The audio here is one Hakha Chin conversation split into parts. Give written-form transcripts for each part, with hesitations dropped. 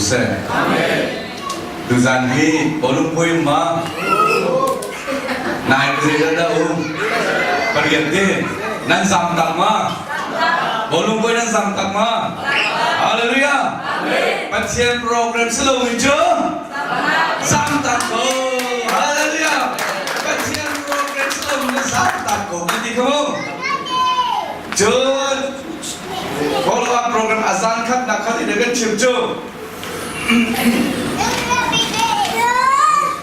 seh. Tuzan hi bawlung puai ma nai zeizat dah um pariat te nan zam tak ma bawlung puai nan zam tak ma Hallelujah Pathian program si lo mi cu zam tak ko Hallelujah Pathian program si lo mi zam tak ko kan ti kho cun follow up program azan khat nak khat in kan chim cu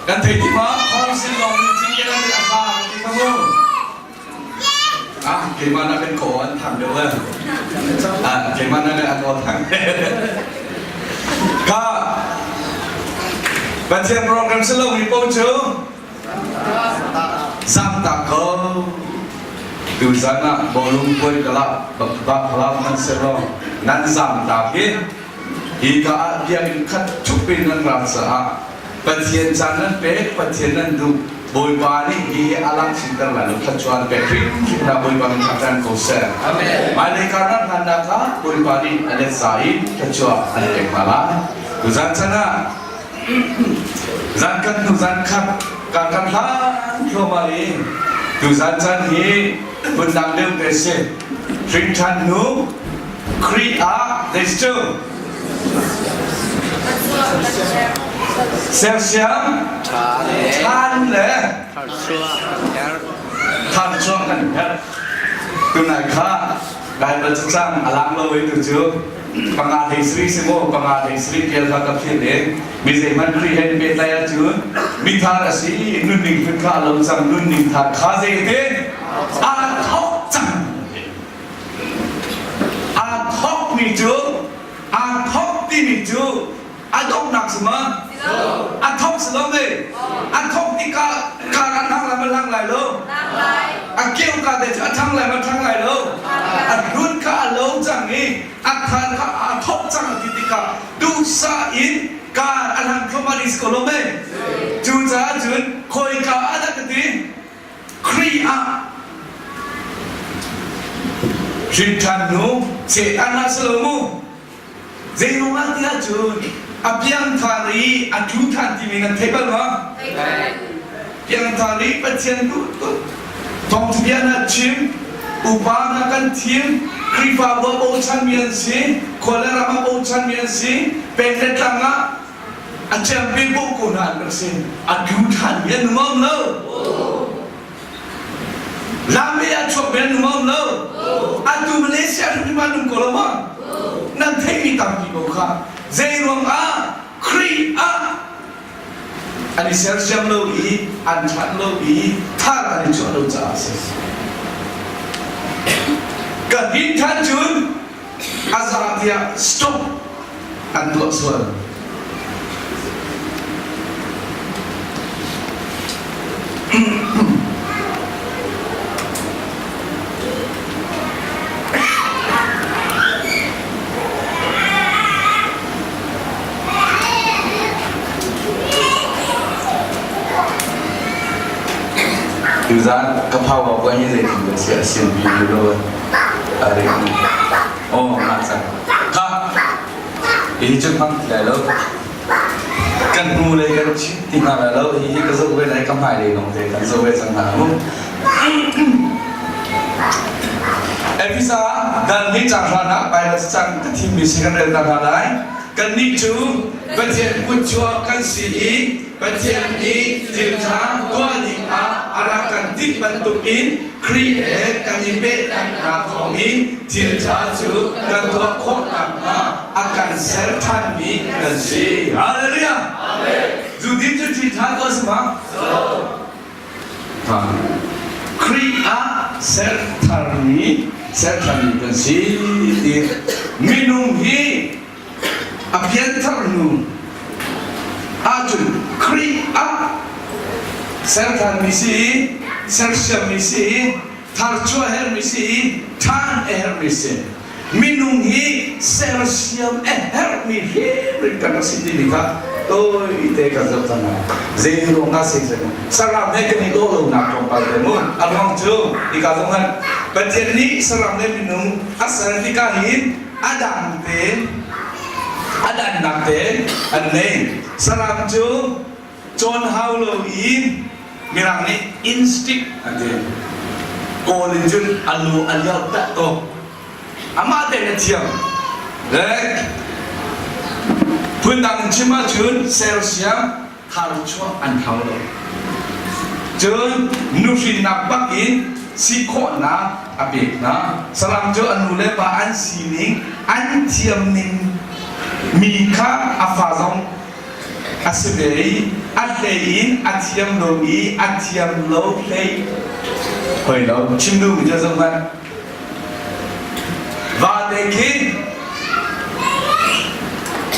Kan thei ti ma council lawng nih cingkel an a sa kan ti kha mu. Ah, keimah na kan ko an thang deuh eh. Ah, keimah na an aw thang. Ka Pathian program si lo mi po cu zam tak ko. Tuzan ah bawlung puai kala bak bak kala man se lo nan zam tak hi Hika ah biakinn khat ṭhup in nan ral caah Pathian caan nan pek, Pathian nan duh. Bawipa nih hi a lang chinter lai lo thluachuah an pek hrimhrim hna Bawipa min thangṭhat ko seh. Amen. Hmailei kar nan hlannak kha Bawipa nih a let za in thluachuah an pek hna lai. Tuzan chan ah zan khat hnu zan khat kar kan hlan thluahmah i tuzan chan hi phundang deuh te si. Hrinṭhan hnu Khrih ah zeicu sersiam ṭhan le tharchuah kan herh. Tunai kha Bible cacang a lang lo i tu cu panga hlei sri si maw panga hlei sri tial kha ka philh i mi zeihmanh Khrih he pehtlaih ahcun mithar a si nunning phun kha a lo cang nunning thar kha zeitin aa thawk cang. Aa thawkmi cu aa thawk timi cu a donghnak si ma? A thawk si lo mei? A thawk tikah kar a thang lai ma lang lai lo? A keu ka te cu a thang lai ma thang lai lo? A hlun kha a lo cang i a than kha aa thawk cang ti tikah duhsah in kar a lang thluahmah ding si ko lo mei? Cucaah cun khawika ah dah ka ti? Khrih ah hrinṭhan hnu Satan ah si lo mu. Zeiruang ah ti ahcun a piangthar i a tlu ṭhan timi nan thei bal ma? Piangthar i Pathian duh tuk thawngṭha na chim, upa hna kan thim, Khrihfabu ah bochanmi an si, khua le ram ah bochanmi an si, peng le tlang ah A champion bawh ko hna an rak si. A tlu ṭhan mi an um lo. Lambe a chuak mi an um lo. Atu Malaysia hrim an um ko lo ma? Nan theihmi tampi ko kha. Zei ruang ah Khrih ah an i sersiam lo i an ṭhan lo i thar an i chuah lo caah a si. Ka hin ṭhan cun a za tiah stop an tuah sual. Tuzan ka phau ko hi zeitin dah si a sian pi lo a Oh, ngaksa. Kha. Hi cu hmang ti lai lo. Kan hnu lei kan chim ti hna lai lo. Hi hi ka zoh ve lai ka hmai lei lawng te kan zoh ve cang hna mu. Efesa dan nih cang hlan ah Bible cang ka thimmi si kan rel ta hna lai. Kannih cu Pathian kutchuak kan si i Pathian nih thil ṭha tuah ding ah a rak kan timh bantukin Khrih he kan i pehtlaihnak thawngin thil ṭha cu kan tuah khawh nakhnga a kan ser ṭhanmi kan si. Hallelujah! Zu din cu thil ṭha tuah si ma? Khrih ah ser tharmi ser ṭhanmi kan si ti minung hi a pianthar hnu ahcun Khrih ah serthanmi si i sersiammi si i tharchuah herhmi si i ṭhan a herhmi si minung hi sersiam a herhmi hrimhrim kan rak si timi kha tawite kan zoh cang lai zei ruang ah si saram he kan i dawh lonak tlawmpal te mu a ruang cu hika zong han Pathian nih saram le minung a ser tikah hin a dang tein. A dannak te an nei. Saram cu cawn hau lo i Mirang nih instinct an ti. Kawl in cun a lu a liau dah tuk. Amah tein a thiam. Le phundang in chim ahcun sersiam tharchuah an hau lo. Cun nuhrinnak bak in si khawhnak a pek hna. Saram cu a nu le pa an sining, an thiam ning mi kha a fa zong a si ve i a hlei in a thiam lo i a thiam lo hlei hoi lo chim duhmi cu zoh hmanh vate khi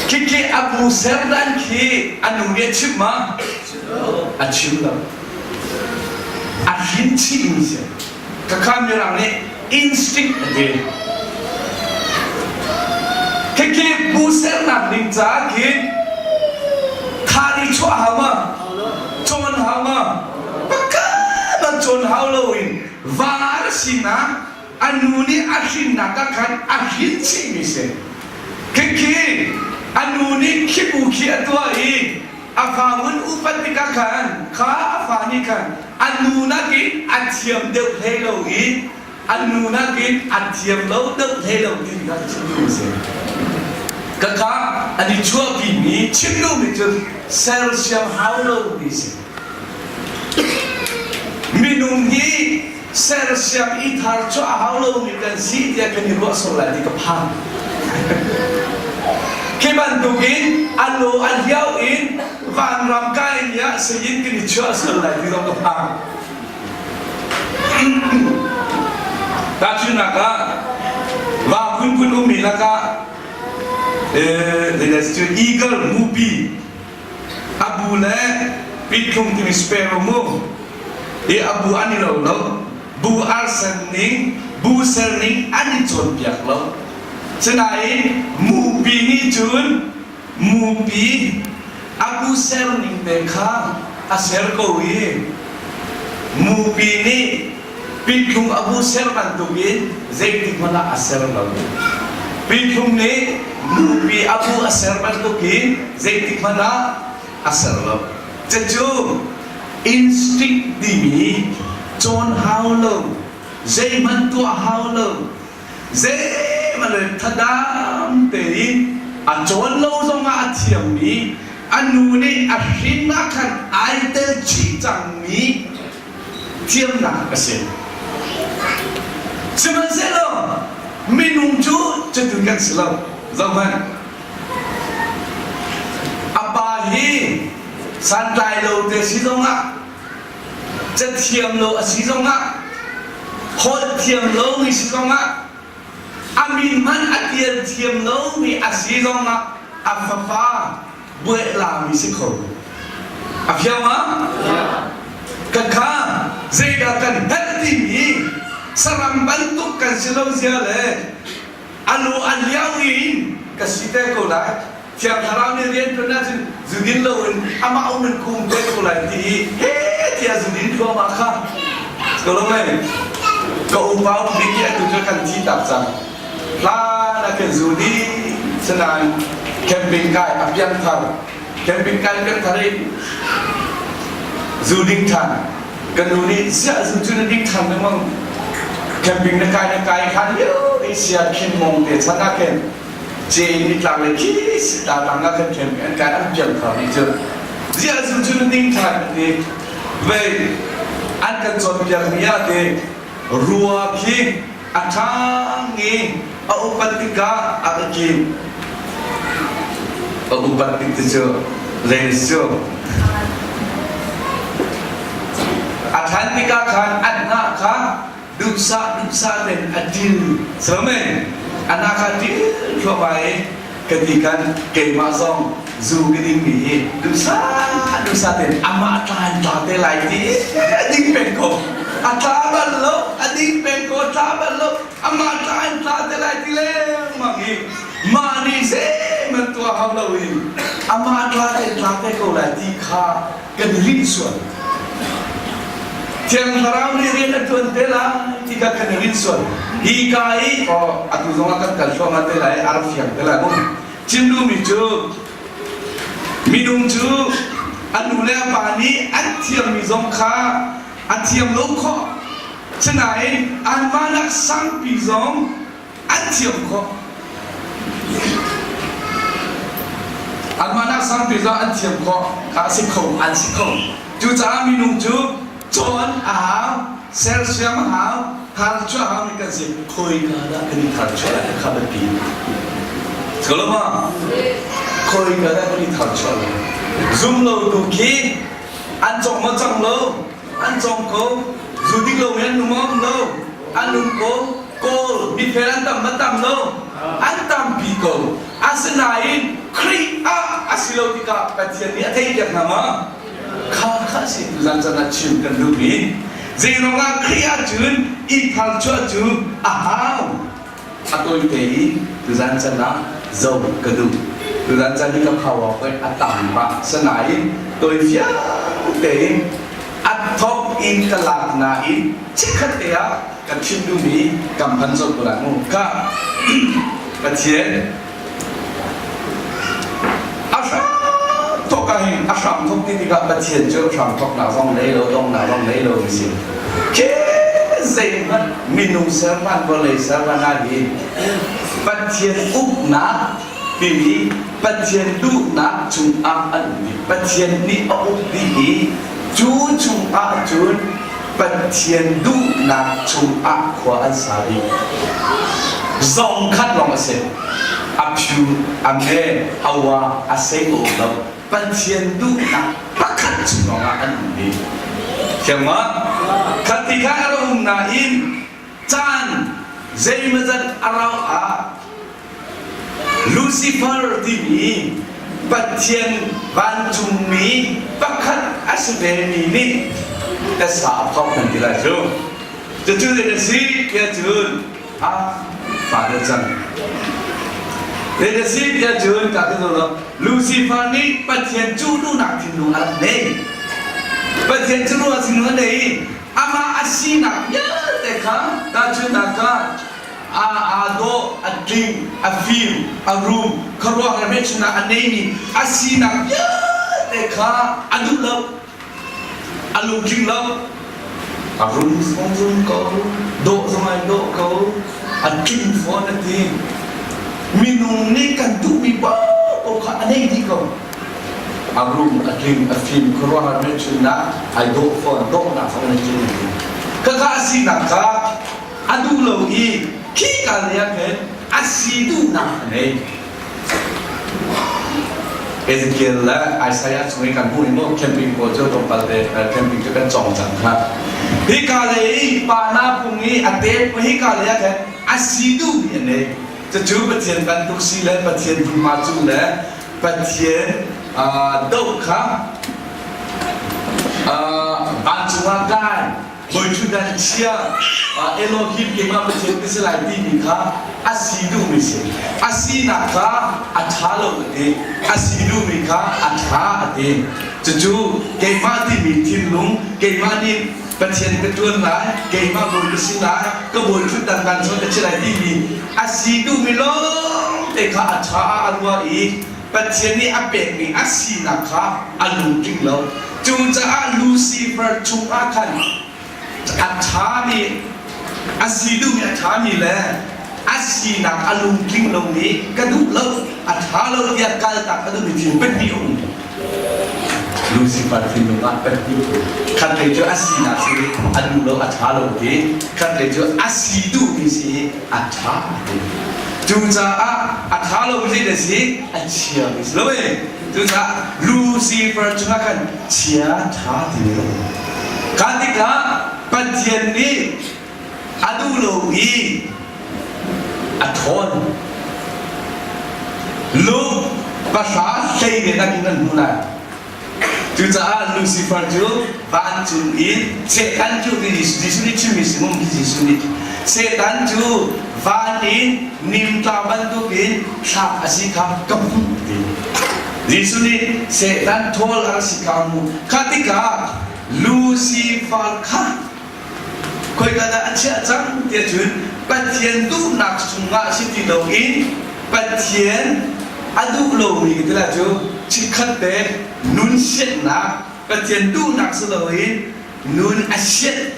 khikhi a bu ser dan khi a nu nih a chimh ma a chim lo a hrin chihmi si Khakha Mirang nih instinct an ti. Khikhi bu sernak ding caah khin thari chuah hau ma? Cawn hau ma? Pakhat an cawn hau loin var sinak a nu nih a hrinnak ah khan a hrin chihmi si. Khikhi a nu nih khibu khi a tuah i a fa hun upat tikah khan kha a fa nih khan a nu nakin a thiam deuh hlei lo i a nu nakin a thiam lo deuh hlei lo ti kha chim duhmi a si. Khakha an i chuahpimi chim duhmi cu sersiam hau lomi si. Minung hi sersiam i thar chuah a hau lomi kan si tiah kan i ruah sual lai ti ka phang. Khi bantukin a lo a hliau in vanram kai ni ah sayin kan i chuah sual lai ti zong ka phang. Tahchunhnak ah va phunphun ummi lakah eh, eagle mupi a bu le pithlung timi sparrow mu i a bu an i lo lo bu arsen ning bu ser ning an i cawnpiak lo sinain mupi nih cun mupi a bu ser ning te kha a ser ko i mupi nih Pithlung a bu ser bantukin zeitik hmanh ah a ser lo. Pithlung nih nupi a bu a ser bantukin zeitik hmanh ah a ser lo. Cucu instinct timi cawn hau lo, zeihmanh tuah hau lo, zeihmanh le thadam tein a cawn lo zongah a thiammi, a nu nih a hrin ah khan ai tel chih cangmi thiamnak a si. Sihmanhsehlaw minung cu cutin kan si lo. Zohhmanh. A pa hi santlai lo te si zongah, cathiam lo a si zongah, holh thiam lomi si zongah, a min hmanh a tial thiam lomi a si zongah a fapa buailami si kho. A fiang ma? Khakha zeidah kan hngalh timi saram bantuk kan si lo zia le a lu a liau in ka si te ko lai. Thiang Thlarau nih rian ṭuan ahcun zudin loin amah um in kum te ko lai ti i he tiah zudin thluahmah kha ko lo mei ka upa bik i atu cu kan thi tak cang. Hlan ah khin zu dih sinain camping kai a piangthar camping kai piangthar i zu ding ṭhan ka nu nih ziah zu cu na ding ṭhan lengmang camping na kai na kai khan lio i sia khin mong te chan ah khin ce in tlang le khi ta tlang ah khan camping an kai an piangthar ni cu ziah zu cu na ding ṭhan ti vei an kan cawnpiak mi ah te rua khi a ṭhang i a upat tikah a ka kim. A upat tik ti cu zei cu a ṭhan tikah khan an hnah kha duhsah duhsah tein a ṭil silo mei a hnah kha a ṭil thluahmah i ka ti khan keimah zong zu ka dingmi hi duhsah duhsah tein amah tla in tla te lai ti a ding peng ko a tla bal lo a ding peng ko a tla bal lo amah tla in tla te lai ti lengmang i mah nih zeihmanh tuah hau lo in amah tla te tla te ko lai ti kha kan rinh sual Thiang Thlarau nih rian a ṭuan te lai ti kha kan i rinh sual hi ka i atu zong ah kan kal thluahmah te lai a rak fiang te lai mu. Chim duhmi cu minung cu a nu le a pa nih an thiammi zong kha a thiam lo khawh. Sinain anmah nak sangpi zong an thiam khawh. Anmah nak sangpi zong an thiam khawh kha a si kho, an si kho. Cucaah minung cu cawn a hau, sersiam a hau, tharchuah a haumi kan si. Khawika dah kan i tharchuah lai kha biapi. Ko ma? Khawika dah kan i tharchuah lai? Zum lo tu khi an cong maw cang lo? An cong ko. Zu ding lo men nung um lo. An um ko. Kawl mifel an tam ma tam lo? An tampi ko. Asinain Khrih ah a si lo tikah Pathian nih a theihpiak hna ma? Kha kha si tuzan chan ah chim kan duhmi zeiruang ah Khrih ahcun i tharchuah cu a hau a tawite in tuzan chan ah zo ka duh tuzan chan hi ka phau awk a tam pah sanain tawi fiang tein a thok in ka lak nain chikkhat te ah kan chim duhmi kam han zoh ko lai mu ka Pathian A hram thawk ah hin a hram thawk ti tikah Pathian cu hram thawknak zong nei lo donghnak zong nei lo mi si. Khi zeihmanh minung serman vawlei serman ah hin Pathian uknak timi Pathian duhnak cungah an um dih. Pathian nih a uk dih i cu chungah cun Pathian duhnak chungah khua an sa dih. Zong khat lawng a si. A phu, a me, a wa, a sei a um lo. Pathian duhnak pakhat chung lawngah an um dih. Thiang ma? Khat ti kha a rak um nain caan zeimawzat a rauh ah Lucifer timi Pathian vancungmi pakhat a si vemi nih tasa a phauh kan ti lai cu. Cucu zei a si tiah cun a fa cang. Zei a si tiah cun ka ti lo Lucifer nih Pathian cu duhnak thinlung a rak nei. Pathian cu duhnak thinlung a nei i amah a sinak vialte kha tahchunhnak ah aa dawh, a tling, a fim, a rum, khuaruahhar hmelchunhnak a neimi a sinak vialte kha a duh lo, a lungtling lo. A rum zong rum ko, dawh zong ai dawh ko, a tling fawn a ti. Minung nih kan duhmi paohpaoh kha a nei dih ko. A rum, a tling, a fim, khuaruahhar hmelchunhnak ai dawh fawn, dawhnak zong a tling a ti. Khakha a sinak kha a duh lo i khika lei ah khin a si duhnak a ngei. Ezekiel le Isaiah chung i kan hmuh i maw camping pawl cu tlawmpal te camping cu kan cawng cang kha. Hika lei i pa na pung i a te hika lei ah khin a si duhmi a nei. Cucu Pathian bantuk si le Pathian hmunhma cu le Pathian doh kha vancung ah kai Bawiṭhutdan chia Elohim keimah Pathian ka si lai timi kha a si duhmi si. A sinak kha a ṭha lo a ti. A si duhmi kha a ṭha a ti. Cucu keimah timi thinlung, keimah nih Pathian ka ṭuan lai, keimah bawi ka si lai, ka bawiṭhutdan vancung ka si lai timi a si duhmi lawngte kha a ṭha ah a ruah i Pathian nih a pekmi a sinak kha a lungtling lo. Cucaah Lucifer chungah khan a ṭhami, a si duhmi a ṭhami le a sinak a lungtling lomi ka duh lo, a ṭha lo tiah kaltak a duhmi thil pahnih a um. Lucifer thinlung ah pahnih khatlei cu a sinak si a duh lo, a ṭha lo ti, khatlei cu a si duhmi si a ṭha ti. Cucaah a ṭha lo mi zei si a chia mi si lo e. Cucaah Lucifer chungah khan chia ṭha ti mi a um. Kha tikah Pathian nih a duh lo i a ṭhawn. Luke pahra hlei ne nakin an hmu lai. Cucaah Lucifer cu vancung in Satan cu Jesuh nih chimmi si mum Jesuh nih Satan cu van in nimtla bantukin thlak a si kha ka hmuh ti. Jesuh nih Satan thawl a si kha a hmuh. Kha tikah Lucifer kha khoika dah a chiah cang tiah cun Pathian duhnak chungah si ti loin Pathian. A duh lomi ka ti lai cu chikkhat te nun siannak Pathian duhnak si loin nun a sianh.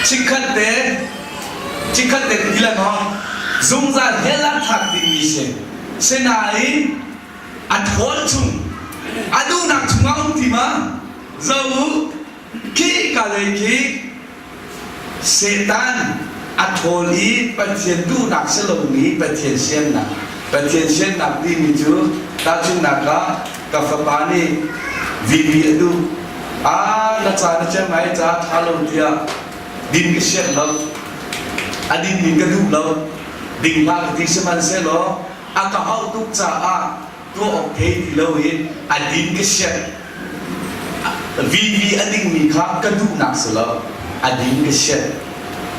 Chikkhat te chikkhat te ti le maw zungzal hell ah thlak dingmi si. Sinain a thawl chung a duhnak chungah um ti ma zo u khi ka lei khi Satan a ṭhawl i Pathian duhnak si lomi Pathian siannak. Pathian siannak timi cu tahchunhnak ah ka fapa nih VP a duh. Ah, na ca na cem ngai ca ṭha lo tiah din ka sianh lo. A din ning ka duh lo. Ding hlah ka ti sihmanhsehlaw a ka hauh tuk caah tuah awk thei ti loin a din ka sianh. VV a dingmi kha ka duhnak si lo, a ding ka sianh.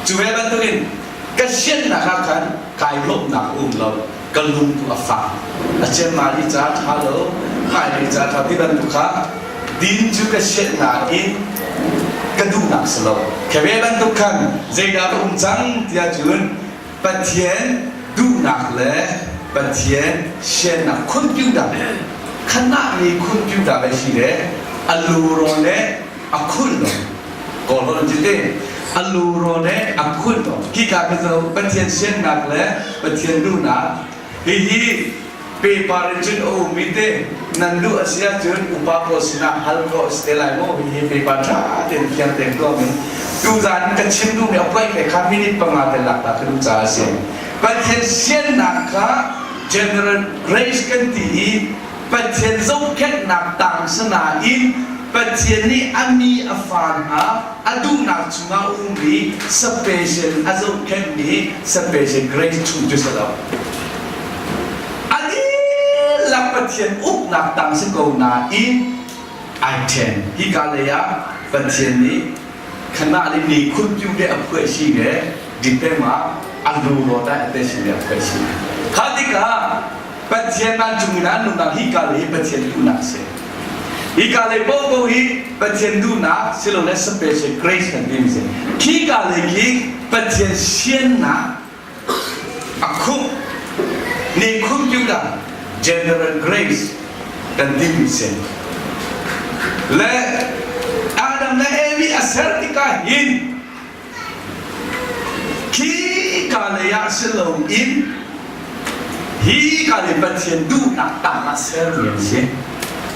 Cu ve bantukin ka sianhnak ah khan kai lawmhnak a um lo, ka lung tu a fak. A cemma hi ca ṭha lo, hmailei ca ṭha ti bantuk kha din cu ka sianh nain ka duhnak si lo. Khi ve bantuk khan zeidah ka um cang tiah cun Pathian duhnak le Pathian siannak computer khanah mi computer le si le a luro le a khun lo kawl holh ti a luro le a khun lo khi ka ka zo Pathian siannak le Pathian duhnak hihi Paper in cun a ummi te nan duh a si ahcun upa pawl sinah hal khawh a si te lai maw? Hihi paper ṭha tein fiang tein tuahmi tuzaan ka chim duhmi a point kha minute panga te lak ta ka duh caah a si. Pathian siannak kha General Grace kan ti i Pathian zohkhenhnak tang si nain Pathian nih a mi a fa hna a duhnak chungah a ummi special a zohkhenhmi special grace chung cu si lo. A dihlak Pathian uknak tang si ko nain ai ṭhen. Hika lei ah Pathian nih khanah le ni khunpiu le a phuah si le dipem ah a lu rawt ah a te si le a phuah si. Kha tikah Pathian vancung in an nunnak hika lei hi Pathian duhnak a si. Hika lei paohpaoh hi Pathian duhnak silole special grace kan timi si. Khika lei khi Pathian siannak a khup ni computer general grace kan timi si le Adam le Evi a ser tikah hin khi ka lei ah si loin hi ka lei Pathian duhnak tang ah sermi an si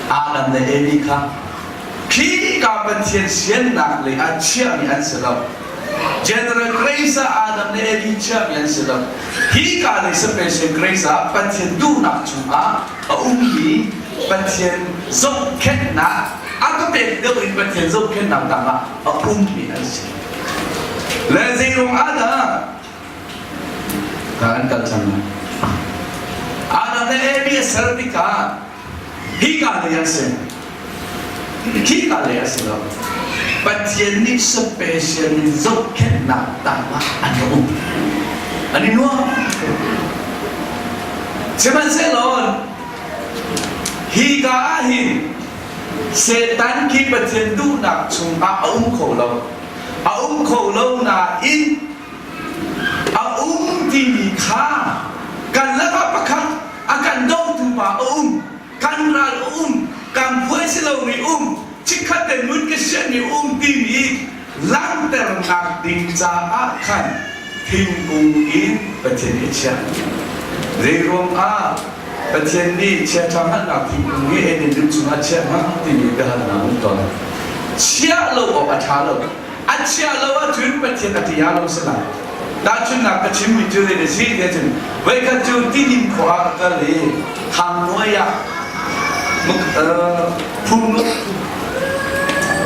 Adam le Evi kha khi ka Pathian siannak lei ah chiahmi an si lo General Grace ah Adam le Evi chiahmi an si lo. Hi ka lei special grace ah Pathian duhnak chungah a ummi Pathian zohkhenhnak a ka pek deuh in Pathian zohkhenhnak tangah a ummi an si. Le zeiruang ah dah an kal cang lai? Adam le Evi a ser tikah Hika lei ah si. Hika lei ah si lo. Pathian nih special in zohkhenhnak tangah an um. An i nuam. Sihmanhsehlaw hika ah hin Satan khi Pathian duhnak chungah a um kho lo. A um kho lo nain a um timi kha kan lakah pakhat a kan dotu pa a um kan ral a um kan phuai si lomi um chikkhat te nun ka sianmi um timi langhternak ding caah khan thingkung in Pathian nih a chiah. Zeiruang ah Pathian nih chiaṭha hngalhnak thingkung hi Eden dum chungah chiah hnga timi biahalnak um tawn. Chiah lo awk a ṭha lo. A chiah lo ahcun Pathian a ṭih lo si lai. Tahchunhnak ka chimmi cu zei a si tiah cun voikhat cu Tidim khua ah ka kal i Thangnuai ah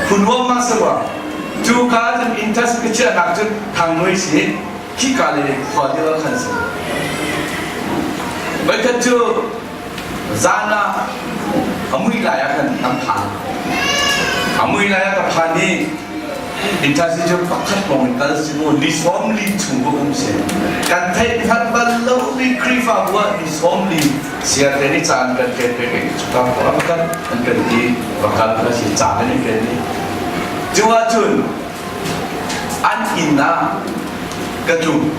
Phunuam ma si rua. Cu ka cun interest ka chiahnak cu Thangnuai si khika le khua deuh ah khan si. Voikhat cu zan ah a mui lai ah khan kan phan. A mui lai ah ka phan i Intersi cu pakhat lawng in kal si mu ni 40 chung ka um si. Kan theih hngalh bal lo mi Khrihfabu ah ni 40 siarte nih ca an kan ken pe ke ka kan an kan ti va kal ka si ca kan in ken ni. Cu ahcun an inn ah ka tlung.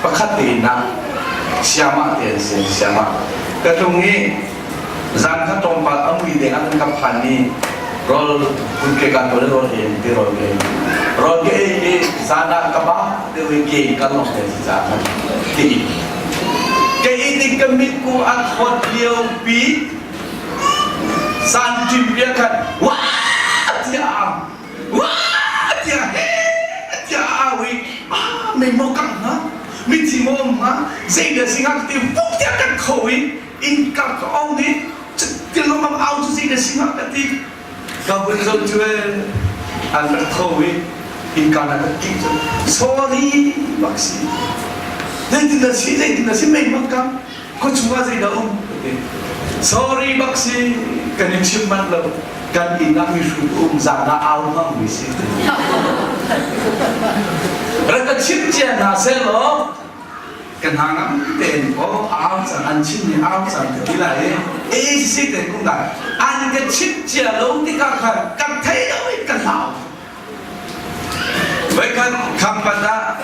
Pakhat te inn ah. Siamah te an si, siamah. Ka tlung i zan kha tlawmpal a mui deng ah kan ka phan i rawl kun ke kan rawl rawl ei ti rawl ke rawl ke ei i zan ah ka ba deuh i ke kan long te si ca khan ke i ke i tik ka mit ku a thawt lio pi zan ṭim bia khan wah tiah wah tiah he tiah a au i ah mei maw kang hnga mithi maw um hnga zei dah si hnga ka ti vuk tiah kan kho i innka ka ong i cutin lengmang au cu zei dah si hnga ka ti ka vun zoh cu an rak tho i innka na ka kik cu sorry bak si zeitin dah si zeitin dah si mei mak kang khuachung ah zeidah um sorry bak si kan i chim manh lo kan inn ah mihrut um zan ah au hmang mi si rak ka chim cia hna seh law ka hna ngam tein oh au cang an chim ni au cang ka ti lai i ACC te kum lai an ka chim cia lo tikah khan kan thei lo i ka hlau Voikhat Khampat ah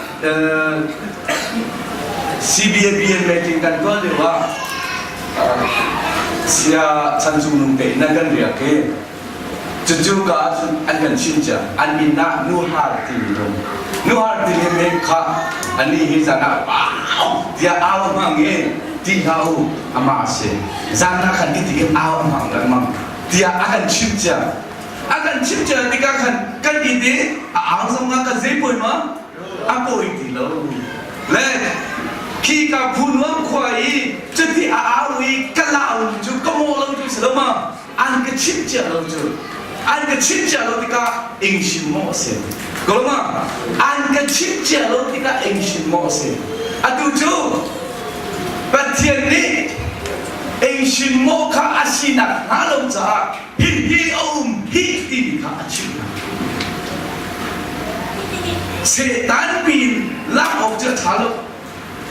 CBABN meeting kan tuah lio ah sia Chan Cung Nung te in an kan riak i cucu ka ahcun an kan chim cia an min ah Nuhar timi tung Nuhar timi min kha ani hi zan ah wow tiah au hmang i ti hlah u amah a si zan ah khan ti tikin au hmang lengmang tiah a kan chim cia A kan chimh cia tikah khan kan it i a au zong ah kan zei pawi ma? A pawi ti lo. Le khi ka phu nuam khua i cuti a au i ka lau cu ka maw lo cu si lo ma? An ka chimh cia lo cu. An ka chimh cia lo tikah ing hrim maw a si? Ko ma? An ka chimh cia lo tikah ing hrim maw a si? Atu cu Pathian nih eng hrim maw kha a sinak hnga lo caah Hihi a um hih timi kha a chimh hna. Satan pin lak awk cu a ṭha lo.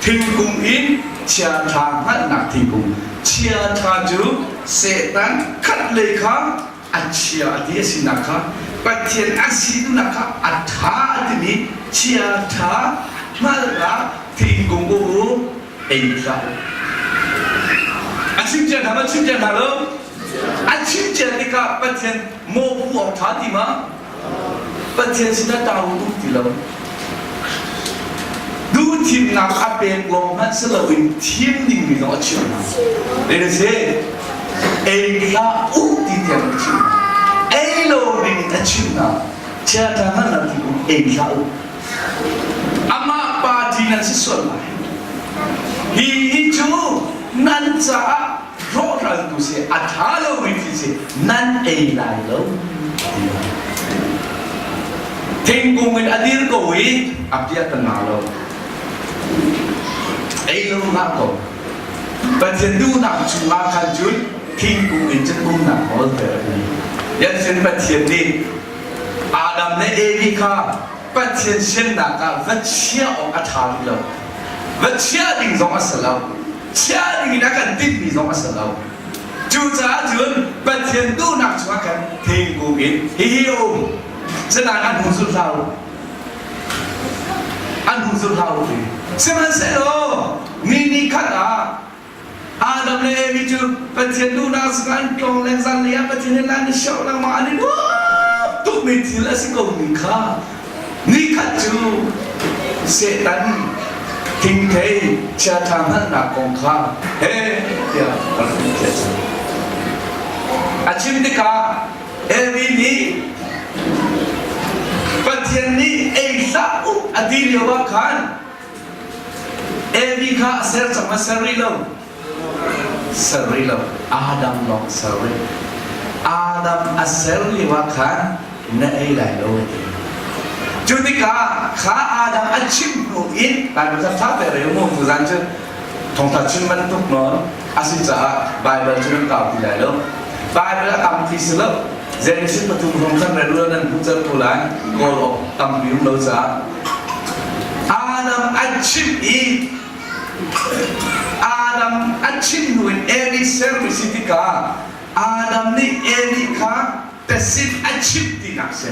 Thingkung in chiaṭha hngalhnak thingkung. Chiaṭha cu Satan khat lei kha a chia a ti a sinak kha Pathian a sinak kha a ṭha a timi chiaṭha hngalhnak thingkung u ei hlah u. A chim cia hna ma chim cia hna lo? A chim cia tikah Pathian maw pu awk ṭha ti ma? Pathian sinah ṭah um ti lo. Duh thimnak a pek lawng hmanh si loin thim dingmi zong a chimh hna. Zei na si? Ei hlah u ti tiang a chimh hna. Ei lo ding in a chimh hna. Chiaṭha hmanh na ti u, ei hlah u. Amah party nan si sual lai. Hi hi cu nan caah rawhraltu si a ṭha lomi thil si nan ei lai lo. Thingkung in a dir ko i a piah kan ngah lo. Ei lo ngah ko. Pathian duhnak chungah khan cun thingkung in cun umnak nawl ter a ni. Yan sin Pathian nih Adam le Evi kha Pathian siannak ah va chiah awk a ṭha rih lo. Va chiah ding zong a si lo. Chiah ding in a kan timhmi zong a si lo. Cucaah cun Pathian duhnak chungah khan thingkung in hihi a um. Sinain an hung zul hlah u. An hung zul hlah u ti. Sihmanhsehlaw mi ni khat ah Adam le Evi cu Pathian duhnak singah an tlawng leng zanlei ah Pathian he lan i shoh lengmang an i nuam tukmi thil a si komi kha nikhat cu Satan thingthei chiaṭha hngalhnak kong kha he tiah a rak khiah cang. A chim tikah Evi nih Pathian nih ei hlah u a ti lio ah khan Evi kha a ser cang ma ser rih lo? Ser rih lo. Adam lawng ser rih. Adam a ser lio ah khan na ei lai lo a ti. Cu tikah kha Adam a chim hnu in Bible kha ṭha te rel mu tuzan cu thawngṭha chim bantuk nawn a si caah Bible cu nan kau ti lai lo. Bible a tam ti si lo. Genesis pathum hrawng khan rel u nan hmuh cer ko lai. Kawl awk tampi um lo caah Adam a chimh i Adam a chimh hnu in Eli sermi si tikah Adam nih Eli kha tesin a chimh tinak si.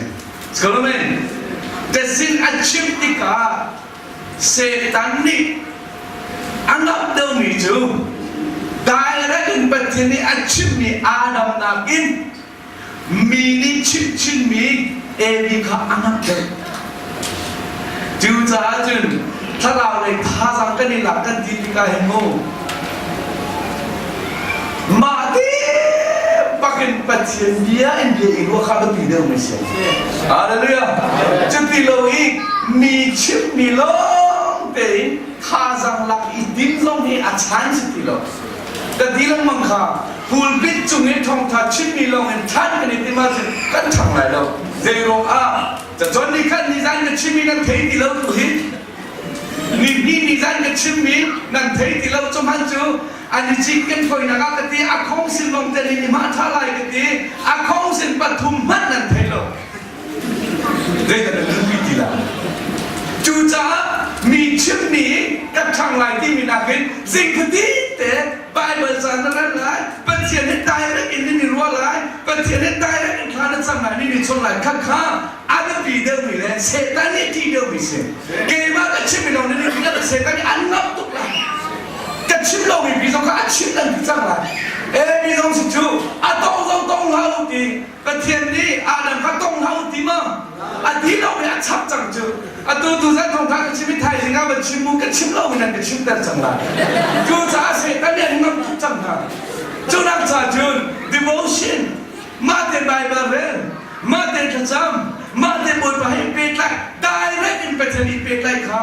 Skolome tesin a chimh tikah Satan nih A ngamh deuhmi cu direct in Pathian nih a chimhmi Adam nakin mi nih chimchinmi Evi kha a ngamh deuh. Cucaah cun thlarau lei thazaang kan i lak kan ti tikah hin mu mah te bakin Pathian bia in bia i ruah kha biapi deuh mi si. Hallelujah. Cuti lo i mi chimhmi lawng tein thazaang lak i tim zong hi a chan si ti lo. Ka ti lengmang kha pulpit cung i thawngtha chimmi lawng in than kan i tim ahcun kan ṭhang lai lo. Zei ruangah cacawn ni khat ni zan ka chimmi nan thei ti lo tu hi ni hnih ni zan ka chimmi nan thei ti lo cu hman cu an i cinken koinak ah ka ti a khong sin lawng te nih ma ṭha lai ka ti a khong sin pathum hmanh nan thei lo zeidah nan luhpi ti lai cucaah mi chimmi ka ṭhang lai timi nakin zingkhatin te Bible ca na rel lai Pathian he direct in nan i ruah lai Pathian he direct in thla na cam lai mi chon lai kha kha a biapi deuhmi le Satan nih ṭih deuhmi si keimah ka chimmi lawng nan i ṭih Satan nih an ngamh tuk lai ka chim lomi mi zong kha a chim nan ti cang lai e mi zong si cu a tong zong tong hlah u ti Pathian nih Adam kha tong hlah u ti ma a ti lo mi a chap cang cu atu tu zan thong kha ka chim i thaizing ah van chim mu ka chim lo mi nan ka chimter cang lai cu caah Satan nih an ngam tuk cang hna cu nak ca cun devotion mah te Bible rel mah te thlacam mah te Bawipa he pehtlaih direct in Pathian i pehtlaih kha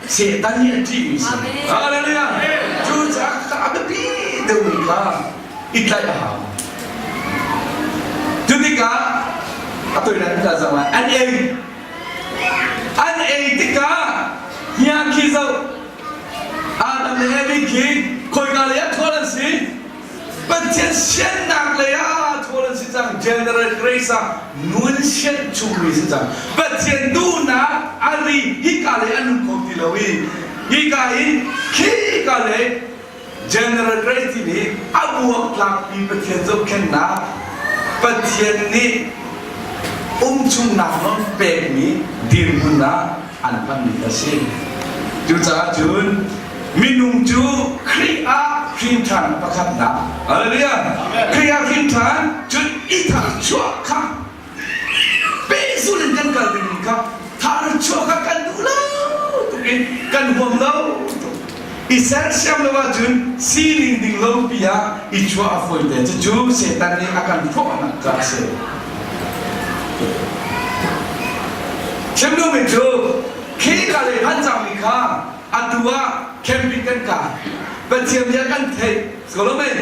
Satan nih a ṭihmi si. Hallelujah. Cucaah kha a biapi deuhmi kha i tlaih a hau. Cu tikah a toinak ka zang lai an ei. An ei tikah hia khi zoh Adam le Evi khi khoika lei ah ṭhawl an si? Pathian siannak lei ah ṭhawl an si cang. General Grace ah nun sianh chungmi si cang. Pathian duhnak a ri hika lei an um kho ti lo i hika in khika lei General Grace timi a buaktlakpi Pathian zohkhenhnak Pathian nih umchungnak nawl pekmi dirhmun ah an hmanmi a si. Cucaah cun minung cu Khrih ah hrin ṭhan pakhatnak Hallelujah Khrih ah hrin ṭhan cun i tharchuah kha pehzul in kan kal dingmi kha tharchuah kha kan duh lo tuk in kan huam lo tuk i sersiam lo ahcun sining ding lo pi ah i chuah a fawi te cucu Satan nih a kan hrawhnak ca a si chim duhmi cu khi ka lei han cangmi kha atu ah camping kan kai Pathian bia kan theih Solomon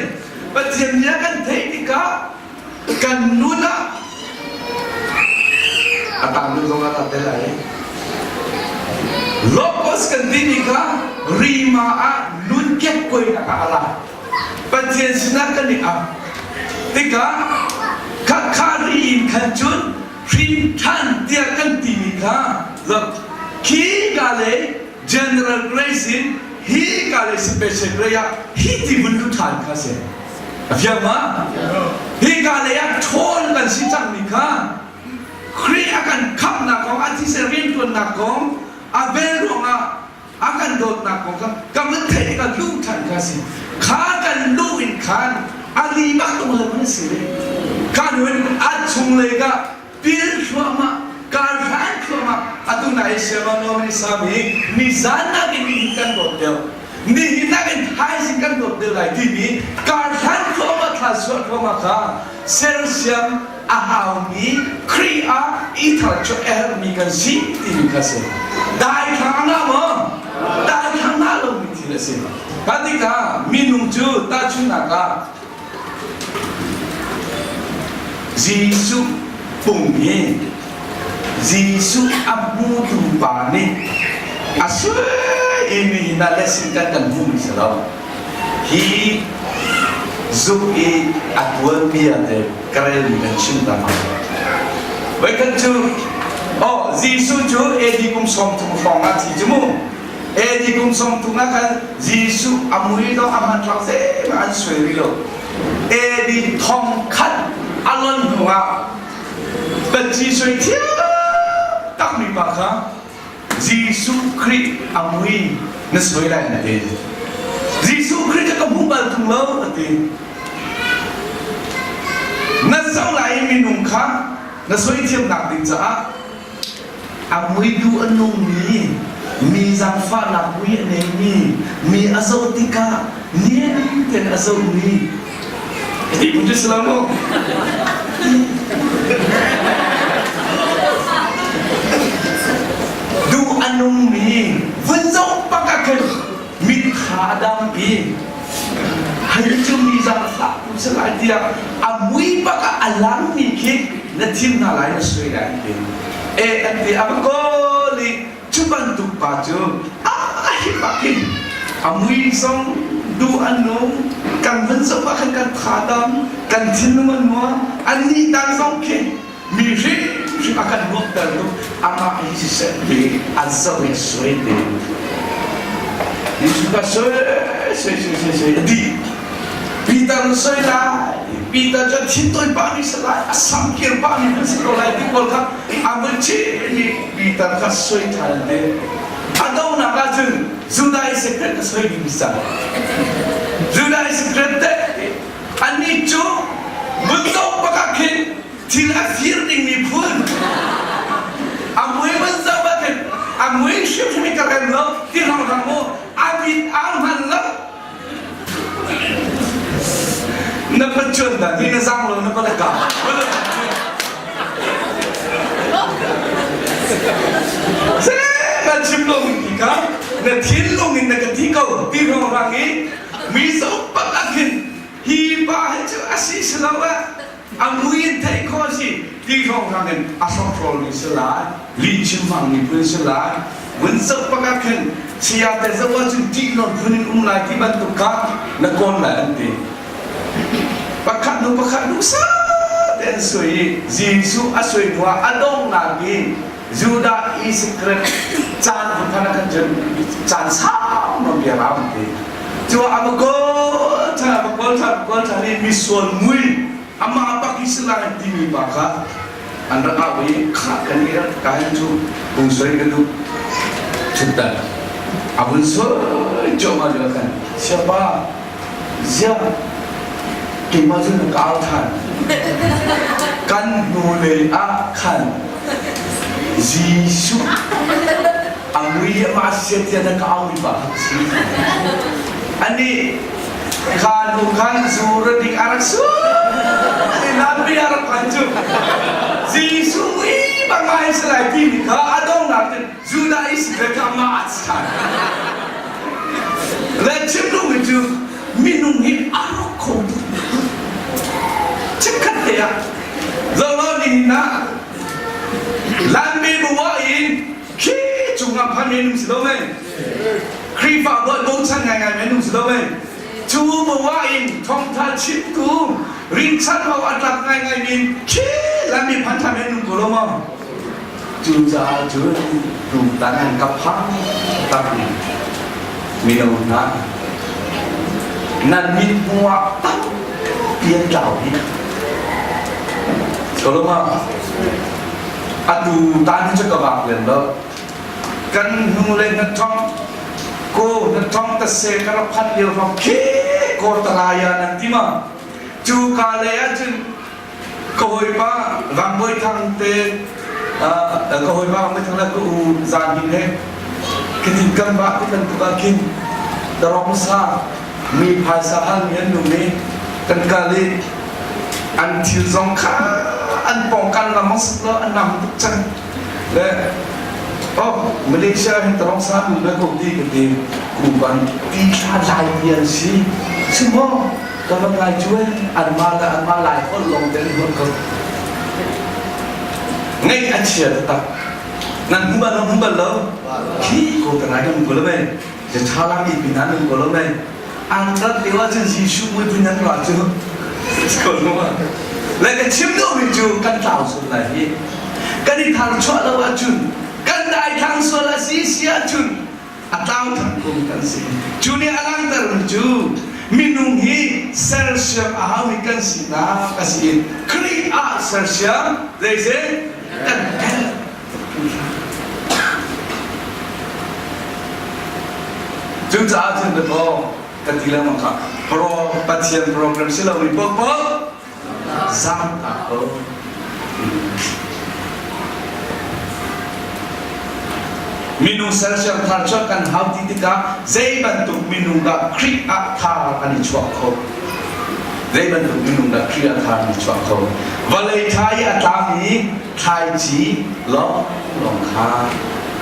Pathian bia kan theih tikah kan nun ah a tang deuh zong ah te lai logos kan timi kha rima ah nun kekkuainak ah a la Pathian sinah kan i ap tikah kha kha ri in khan cun hrin ṭhan tiah kan timi kha look khi ka le general grace in hi ka le special grace ah hi ti vun lu ṭhan kha si A fiang ma? Hika lei ah ṭhawl kan si cangmi kha Khrih a kan khamhnak kong, a thisen rianṭuannak kong, a vel ruangah a kan dawtnak kong kha kan van theih tikah luh ṭhan kha si. Kha kan luh in khan a ri bak tung lo kan si ve. Kha hnu in a chunglei ka pil thluahmah, kar hlan thluahmah atu na i siama nuam ni sami nizan nakin nihin kan dawt deuh. Nihin nakin thaizing kan dawt deuh lai timi kar hlan thluahmah thla suah thluahmah kha sersiam a haumi Khrih ah i tharchuah a herhmi kan si timi kha si. Daithlang na maw? Daithlang na lomi thil a si. Kha tikah minung cu tahchunhnak ah Jesuh pum hi Jesuh a hmutu pa nih a sui i nihin ah lesson kan kan hmuhmi si lo. Hi zuk i a tuanbia te ka relmi kan chim ta hna. Voikhat cu oh Jesuh cu AD kum 30 hrawng ah thi cu mu. AD kum 30 ah khan Jesuh a mui dong a hmanthlak zeihmanh an suai rih lo. AD 1000 a lon hnu ah Patci sui thiam takmi pa kha Jesuh Khrih a mui na suai lai na ti. Jesuh Khrih cu ka hmu bal tung lo a ti. Na zoh lai i minung kha na soithiamnak ding caah a mui duh a nungmi, mi zaangfahnak mui a neimi, mi a zoh tikah niam tein a zohmi ti phun cu si lo mu. Duh a nungmi vun zoh bak ah khin mit kha a dam i hei cu mi zaangfah tu si lai tiah a mui bak ah a langmi khi na thim hna lai na sui lai an ti. E an ti a va kawl i cu bantuk pa cu a hi bak hin a mui zong duh a nung kan vun zoh ah khan kan tha dam kan thinlung a nuam annih dang zong khi mi hrimhrim a kan nuamhter tu amah hi siseh ti an zoh i a suai te Jesuh ka soi soi soi soi soi a dih Peter na soi lai Peter cu thin toi pah mi si lai a sam kir pah mi si ko lai ti pawl kha a vun chim i Peter kha soi ṭhan te a donghnak ah cun Judah Iscariot a soi ding cang Judah Iscariot te anih cu vun zoh bak ah khin thil a fir dingmi phun a mui vun zoh ah khin a mui hrimhrim i ka rem lo ti hrang mu a mit aa hman lo na patchuan dan hi na zang lo na palaka na chim lo ti ka na thinlung in na ka ti ko ti rong rang i mi zoh pak ah khin hi pa hi cu a si si lo ah a mui in theih khawh a si ti hrawnghrang in a hrokhrawl mi si lai lihchim hmang mi phun si lai vun zoh pak ah khin saya te zoh ahcun ṭih nawn phun in um lai ti bantuk kha na kawn lai an ti pakhat hnu pakhat duhsah te an sui i Jesuh a sui hnu ah a donghnak i Judah Iscariot caan vun phan ah khan cun caan sau nawn bia rau an ti cu a va kawl ṭhan a va kawl ṭhan a va kawl ṭhan i misual mui amah bak hi si lai timi pa kha an rak au i khah kan i rak ka hin cu hung soi ka duh chuttan a vun soi cuahmah lio khan siapa ziah keimah cu na ka au ṭhan kan hnulei ah khan Jesuh a mui amah sia tiah na ka au mi pa kha ka si anih kha nu khan zu ra ding a rak su lampi a rak phan cu Jesuh mui bang ai si lai timi kha a donghnak cun Judah Iscariot kha amah a si ṭhan le chim duhmi cu minung hi a rawk kho tuk chikkhat te ah zolo nihin ah Lanmi bu ah in khi cungah phan men um si lo mei Khrihfa bu ah bochan ngaingai men um si lo mei cu bu ah in thawngtha chimtu rinchanh ho a tlak ngaingai min khi Lanmi phan tha men um ko lo maw Cucaah cun tutan an ka phang takmi mino hna nan mithmuh ah tampi an tlau dih. Solomon, atu tan hi cu ka vak lem lo. Kan hnu le na thong ko na thong ta se ka rak phan lio hrawng khi ko talaya nan ti ma? Cu ka lei ah cun Ka hawipa Vang Bawi Thang te ka hawipa Vang Bawi Thang le ka u Zan Hing he khatin kan vah ti bantuk ah khin darong sa mi phaisa hal mi an nung i kan kal i an thil zong kha an pawngkan lam lo an nam tuk cang le oh Malaysia hin tarong sa nu le ko ti ka ti kuban ti thla lai ti an si si maw Ka va ngai cu eh, anmah le anmah lai holh lawng te an holh ko. Ngaih a chia taktak. Nan hmu bal lo, hmu bal lo. Khi ko ta ngai kan hmu ko lo mei. Je tha lang i pin an hmu ko lo mei. An rat lio ahcun Jesuh mui pin an ra cu. Ko lo ma. Le ka chim duhmi cu kan tlau sual lai hi. Kan i thar chuah lo ahcun, kan daithlang sual a si si ahcun a tlau than kum kan si. Cu nih a langhtermi cu minung hi sersiam a haumi kan sinak a si i Khrih ah sersiam zeizeh kan herh. Cucaah cun dakaw. Ka ti lengmang kha. Pro Pathian program si lomi paohpaoh zaangtak ko. Minung sersiam thar chuah kan hau ti tikah zei bantuk minung dah Khrih ah thar an i chuah kho? Zei bantuk minung dah Khrih ah thar an i chuah kho? Vawlei tha i a tlami thlaici lawnglawng kha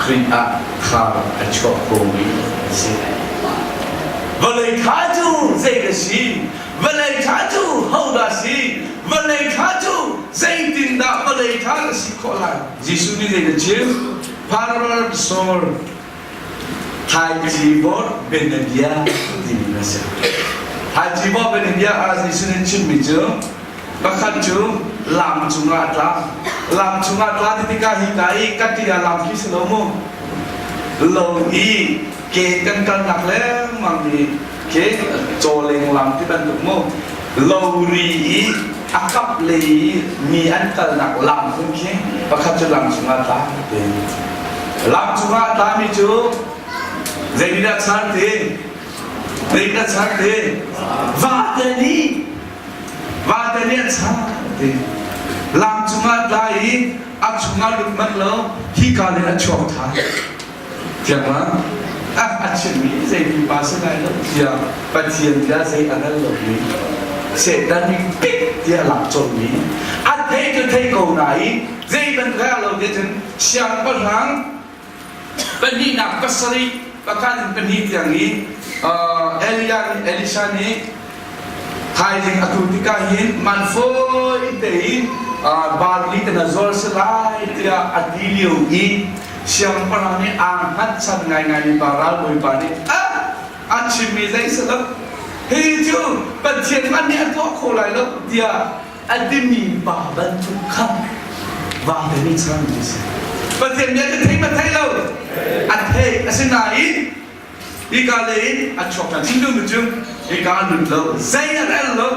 Khrih ah thar a chuah khomi a si. Vawlei tha cu zei a si? Vawlei tha cu hodah si? Vawlei tha cu zeitindah vawlei tha na si khawh lai? Jesuh nih zei a chim? Parallel soul thlaici bor bianabia timi a si. Thlaici bor bianabia ah Jesuh nih chimmi cu pakhat cu lam cungah a tla. Lam cungah tla ti tikah hika i ka ṭi ah lam khi si lo mu. Lo i ke kan kalnak lengmang i ke cawleng lam ti bantuk mu lo ri i a kap lei i mi an kalnak lam phun khi pakhat cu lam cungah tla ti lam cungah tlami cu zeitindah chan ti zeitindah chan ti vate nih vate nih an chan ti lam cungah tla i a chungah lut manh lo hika le a chuak than Tiang ah a chimmi zei pipa si lai lo tiah Pathian bia zei a hngal lomi Satan nih pik tiah lak colmi a thei cu thei ko nain zei bantuk he lo ti cun siangpahrang pahnihnak pasarih pakhat in pahnih tiang i Elijah nih Elisha nih thaizing a tu tikah hin man fawi tein barli te na zuar si lai tiah a ti lio i siangpahrang nih aa hngatchan ngaingaimi pa ralbawipa nih ah a chimmi zei si lo hi cu Pathian hmanh nih a tuah kho lai lo tiah a timi pa bantuk kha vate nih chan ti si Pathian bia cu thei ma thei lo a thei asinain hika lei in a chuak ṭhan chim duhmi cu hika a lut lo zei a rel lo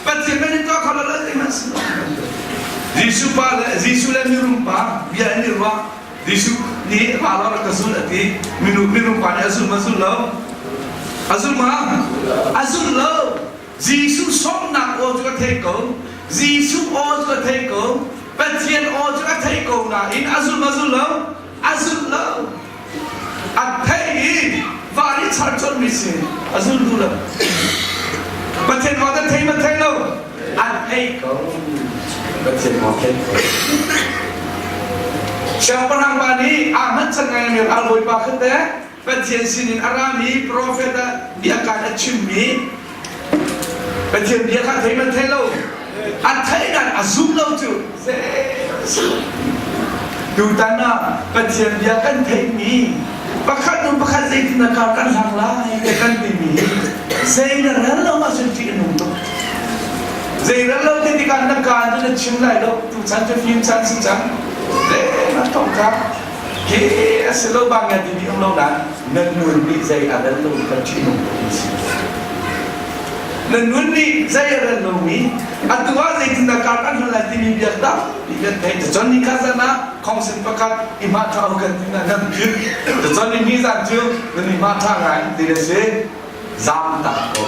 Pathian kan i tuah kho lo lo zeihmanh si lo Jesuh pa le Jesuh le mirum pa bia an i ruah Jesuh nih ra law rak ka zul a ti minu mirum pa nih a zul ma zul lo a zul ma a zul lo Jesuh sawmnak aw cu a thei ko Jesuh aw cu a thei ko Pathian aw cu a thei ko nain a zul ma zul lo a zul lo A theih i van i char colhmi si a zul duh lo. Pathian aw ta thei ma thei lo? A thei ko. Pathian aw thei ko. Siangpahrang pa nih aa hngatchan ngaimi ralbawipa kha teh Pathian sinin a rami profet ah biakaan a chimmi Pathian bia kha thei man thei lo. A theih dan a zum lo cu. Tutan ah Pathian bia kan theihmi pakhat hnu pakhat zeitin na kar kan hlang lai te kan timi zei na rel lo ahcun ṭih a nung tuk. Zei rel lo ti tikah na kaan cu na chim lai lo tu chan cu fim chan si cang. Le na tong ka ke a si lo bang ya timi um lo nain na nun nih zei a rel lo kan ṭih nung tuk mi si. Na nun nih zei a rel lomi atu ah zeitindah kar kan hal lai timi bia tampi kan theih. Cun ni khat zan ah khongsin pakhat i hma ṭha kan ti na nan philh. Cun ni ni zan cu nan i hma ṭha ngai ti a si. Zamtak ko.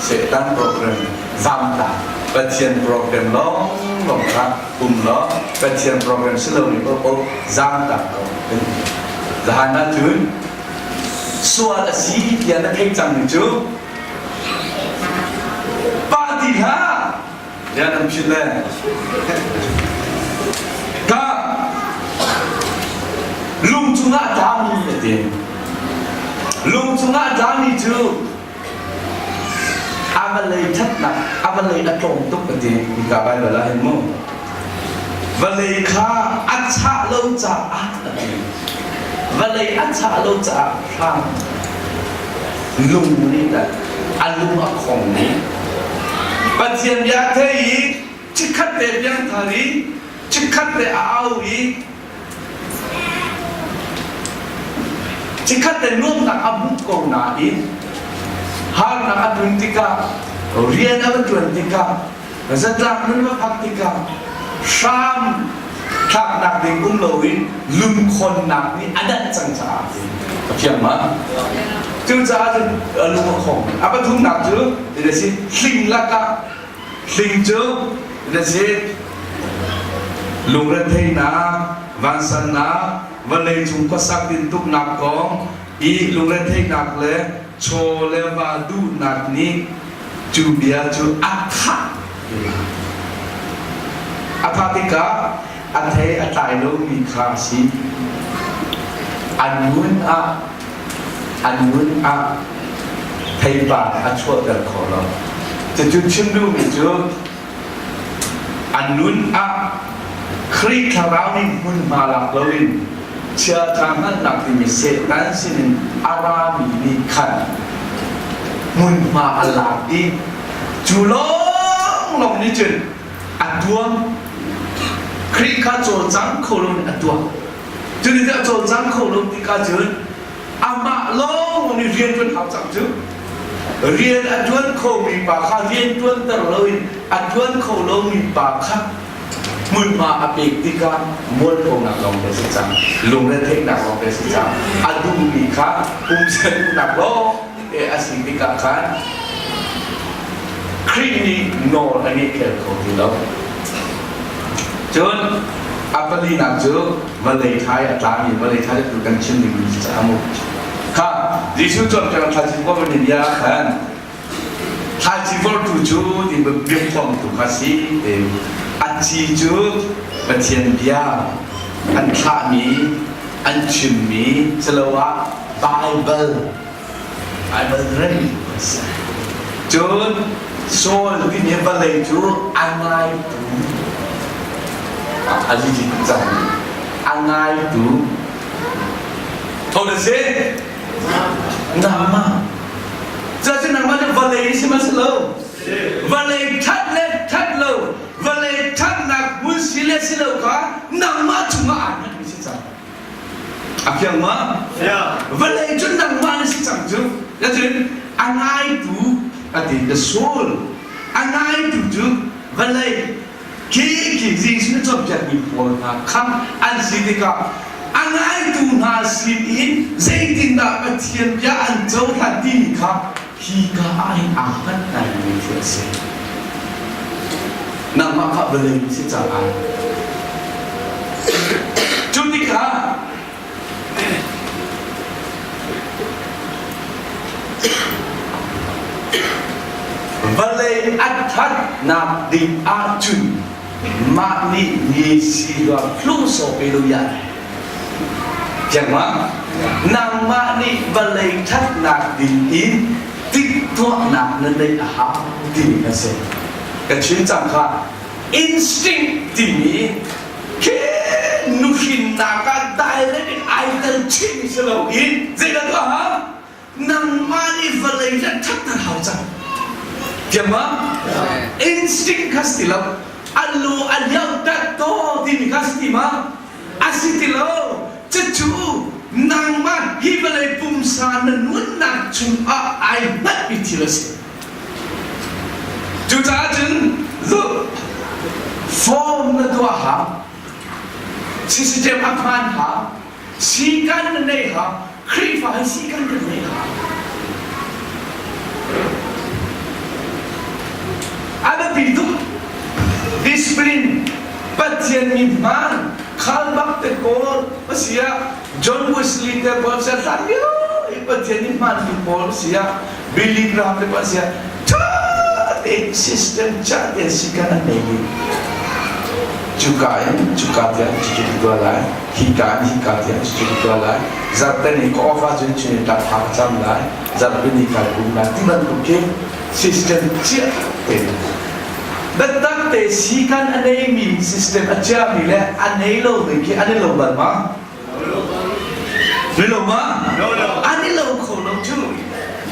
Satan program zamtak. Pathian program lawng lawng kha um law Pathian program si lo ni paoh zamtak ko. Zahan ahcun sual a si tiah na theih cangmi cu pa ti hlah ya nan philh le ka lung cungah tlami a ti lung cungah tlami cu a vawlei ṭhatnak a vawlei a tlawm tuk a ti hika Baibal ah hin mu vawlei kha a chah lo caah a ti vawlei a chah lo caah hram lung nih dah a lung a khong i Pathian bia thei i chikkhat te piangthar i chikkhat te a au i Chikkhat te nuamhnak a hmuh ko nain harnak a tlun tikah rian a va ṭuan tikah zatlak nun va phak tikah hram Thlaknak ding um loin lungkhonnak nih a danh cang caah a fiang ma? Cucaah cun lung a khong. A pathumnak cu a si hling lakah hling cu a si lungretheihnak, vansannak, vawlei cung khuasak tintuknak kong i lungretheihnak le chaw le va duhnak nih cu bia cu a thah. A thah tikah a thei a tlai lomi kha a si. An ngun ah an ngun ah theipar a chuahter kho lo. Cucu chim duhmi cu an nun ah Khrih thlarau nih hmunhma lak loin chiaṭha hngalhnak timi Satan sinin a rami nih khan hmunhma a lak i cu lawnglawng nih cun a tuam. Khrih kha cawlcang kho loin a tuah. Cuti a cawlcang kho lo tikah cun amah lawng nih rian ṭuan hau cang cu. Rian a ṭuan khomi pa kha rian ṭuanter loin a ṭuan kho lomi pa kha hmunhma a pek tikah mualphonak lawng te si cang, lungretheihnak lawng te si cang, a duhmi kha pumsa duhnak lawng te a si tikah khan Khrih nih nawl a ngeih kho ti lo. Cun a palinak cu vawlei thai a tlami vawlei thai cu kan chim dingmi caah mu. Kha Jesuh cawnpiak thlaici vor ni bia khan thlaici vortu cu ti biakthawngtu kha si ti a ci cu Pathian bia an thlahmi an chimmi siloah Baibal Baibal rem a si. Cun Saul timi vawlei cu a ngaitu a lilit cang. A ngaitu tho na si? Nangmah. Cucu nangmah cu vawlei si ma si lo? Vawlei ṭhat le ṭhat lo, vawlei ṭhatnak hmun si le si lo kha nangmah cungah aa hngatmi si cang. A fiang ma? Vawlei cu nangmah na si cang cu. Cun a ngaitu a ti the soul a ngaitu cu vawlei khi khi Jesuh na cawnpiakmi pawl hna kha an si tikah a ngaitu hna sin in zeitindah Pathian bia an cohlan timi kha hi ka ah hin aa hngat ngaimi thil a si. Nangmah kha vawlei na si caah. Cu tikah vawlei a thatnak ding ahcun mah nih mi si rua hluso pe lo ya. Fiangma? Nangmah nih vawlei ṭhatnak ding in timhtuahnak na neih a hau timi a si. Ka chim cang kha instinct timi khi nuhrinnak ah direct in ai tel chihmi si loin zeidah tuah hau? Nangmah nih vawlei le ṭhatnak hau cang. Fiang ma? Instinct kha si ti lo. A lu a liau tat to timi kha si ti ma? A si ti lo. Cucu nangmah hi vawlei pumsa na nunnak chungah ai hngatmi thil a si. Cucaah cun look, form na tuah hau, system a hmaan hau, Sikan na nei ha, Khrihfa hi sikan kan nei ha. A biapi tuk. Discipline, Pathian mi hmaan, khalbak te pawl asia, John Wesley te pawl sia hlan lio i Pathian mi hmaan mi pawl sia, Billy Graham te pawl sia, ṭha tein system ca tein sikan an nei dih. Cuka in cuka tiang cucu ka tuah lai. Hika in hika tiang cucu ka tuah lai. Zarhte ni ka off ahcun chun in ṭap ka cam lai. Zarhpi ni kai pum lai. Ti bantuk khi system chiah tein biatak te sikan a neimi system a chiami le a nei lomi khi an i lo bal ma? Ni lo ma? An i lo kho lo cu.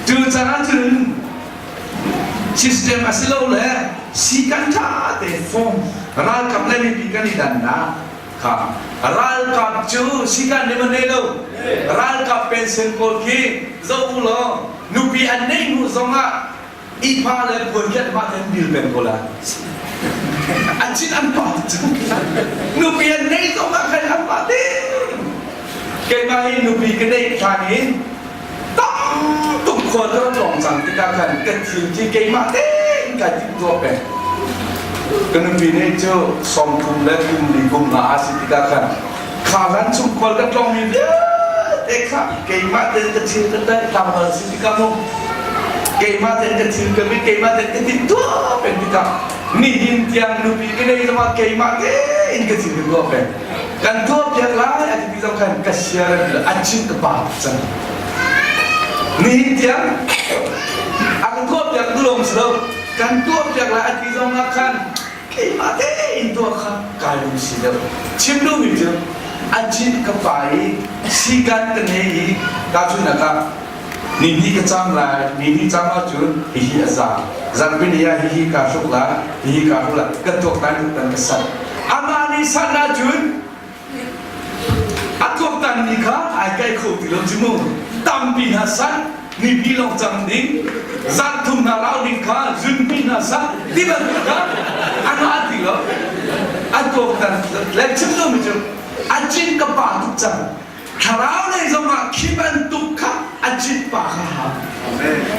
Cucaah cun system a si lo le sikan ṭha te form ralkap le mipi kan i dannak kha ralkap cu sikan nih man nei lo ralkap pension pawl khi zoh u law nupi an neih hnu zongah ihpa le puan kiat mah ten bil peng ko lai. A cin an pa cu. Nupi an nei zong ah khan an pa te. Keimah hi nupi ka neih hlan in tam tuk khua ka rak lawng cang tikah khan ka thil khi keimah tein kai timhtuah peng. Ka nupi nih cu 30 le kum li kum nga a si tikah khan kha hlan chung khual ka tlawngmi vialte kha keimah tein ka thil ka daih tlangval si tikah mu keimah tein ka thil ka mit keimah tein ka timhtuah peng tikah nihin tiang nupi ka nei zongah keimah tein ka thil ka tuah peng. Kan tuahpiak lai a timi zong khan ka sia a chin ka pa cang. Nihin tiang a kan tuahpiak tu lawng si lo kan tuahpiak lai a ti zong ah khan keimah tein tuah kha kai lung si deuh. Chim duhmi cu a chin ka pa i sikan ka nei i tahchunhnak ah ni hnih ka cam lai ni hnih cam ahcun hihi a za zarhpi ni ah hihi kaa hruk lai hihi kaa hruk lai ka tuaktan tuaktan ka sat amah nih sat ahcun a tuaktan mi kha ai kai kho ti lo cu mu tampi hna sat ni lawng cam ding zarh thum hna rau ding kha zunpi hna sat ti bantuk kha amah ti lo a tuaktan le chim lomi cu a cin ka pa tuk cang Thlarau lei zongah khi bantuk kha a cit pa kha hau.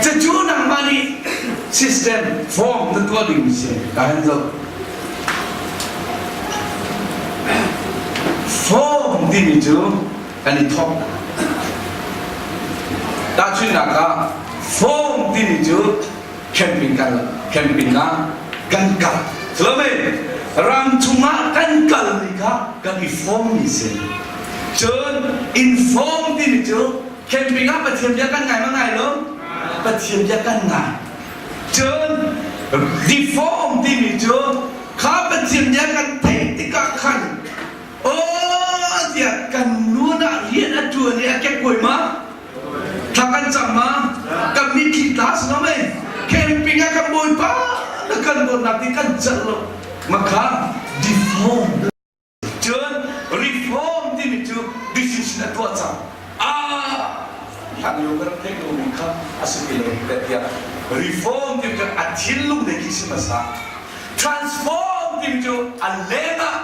Cucu nangmah nih system form na tuah ding si. Ka han zoh. Form timi cu kan i thawk. Tahchunhnak ah form timi cu camping kal camping ah kan kal Sulame ram chungah kan kal mi kha kan i form mi si cun inform timi cu camping ah Pathian bia kan ngai ma ngai lo Pathian bia kan ngai cun reform timi cu kha Pathian bia kan theih tikah khan aw tiah kan nun ah rian a ṭuan i a kekkuai ma Thla kan cam ma? Kan mitthli tla si lo mei? Camping ah kan bawipa na kan dawtnak ti kan celh lo. Makha deform. Cun reform timi cu decision a tuah cang. Ah, hlan lio ka rak theih lomi kha a si ti lo tiah reform timi cu a thinlung lei khi si hmasa. Transform timi cu a leng ah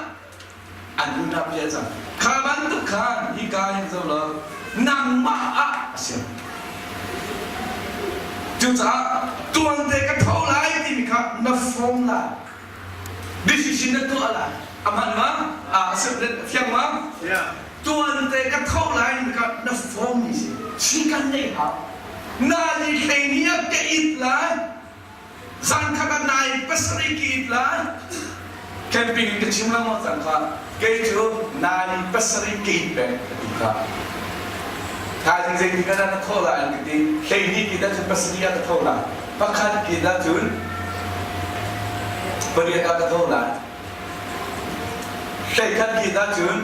an hun ap bia cang kha bantuk khan hika hin zo law nangmah ah a si cucaah tuante ka tho lai timi kha na form lai decision na tuah lai a hman ma a fiang ma tuante ka tho lai timi kha na form ni si si kan nei hau na ni hlei ni ah ka it lai Zan khat ah nai pasarih ka it lai. Camping in ka chim lengmang cang kha. Kei cu nai pasarih ka it peng ka ti kha. Thaizing zeitik ah dah na thawh lai an ka ti. 12 ki dah cun pasarih ah ka tho lai. Pakhat ki dah cun pariat ah ka tho lai. 11 ki dah cun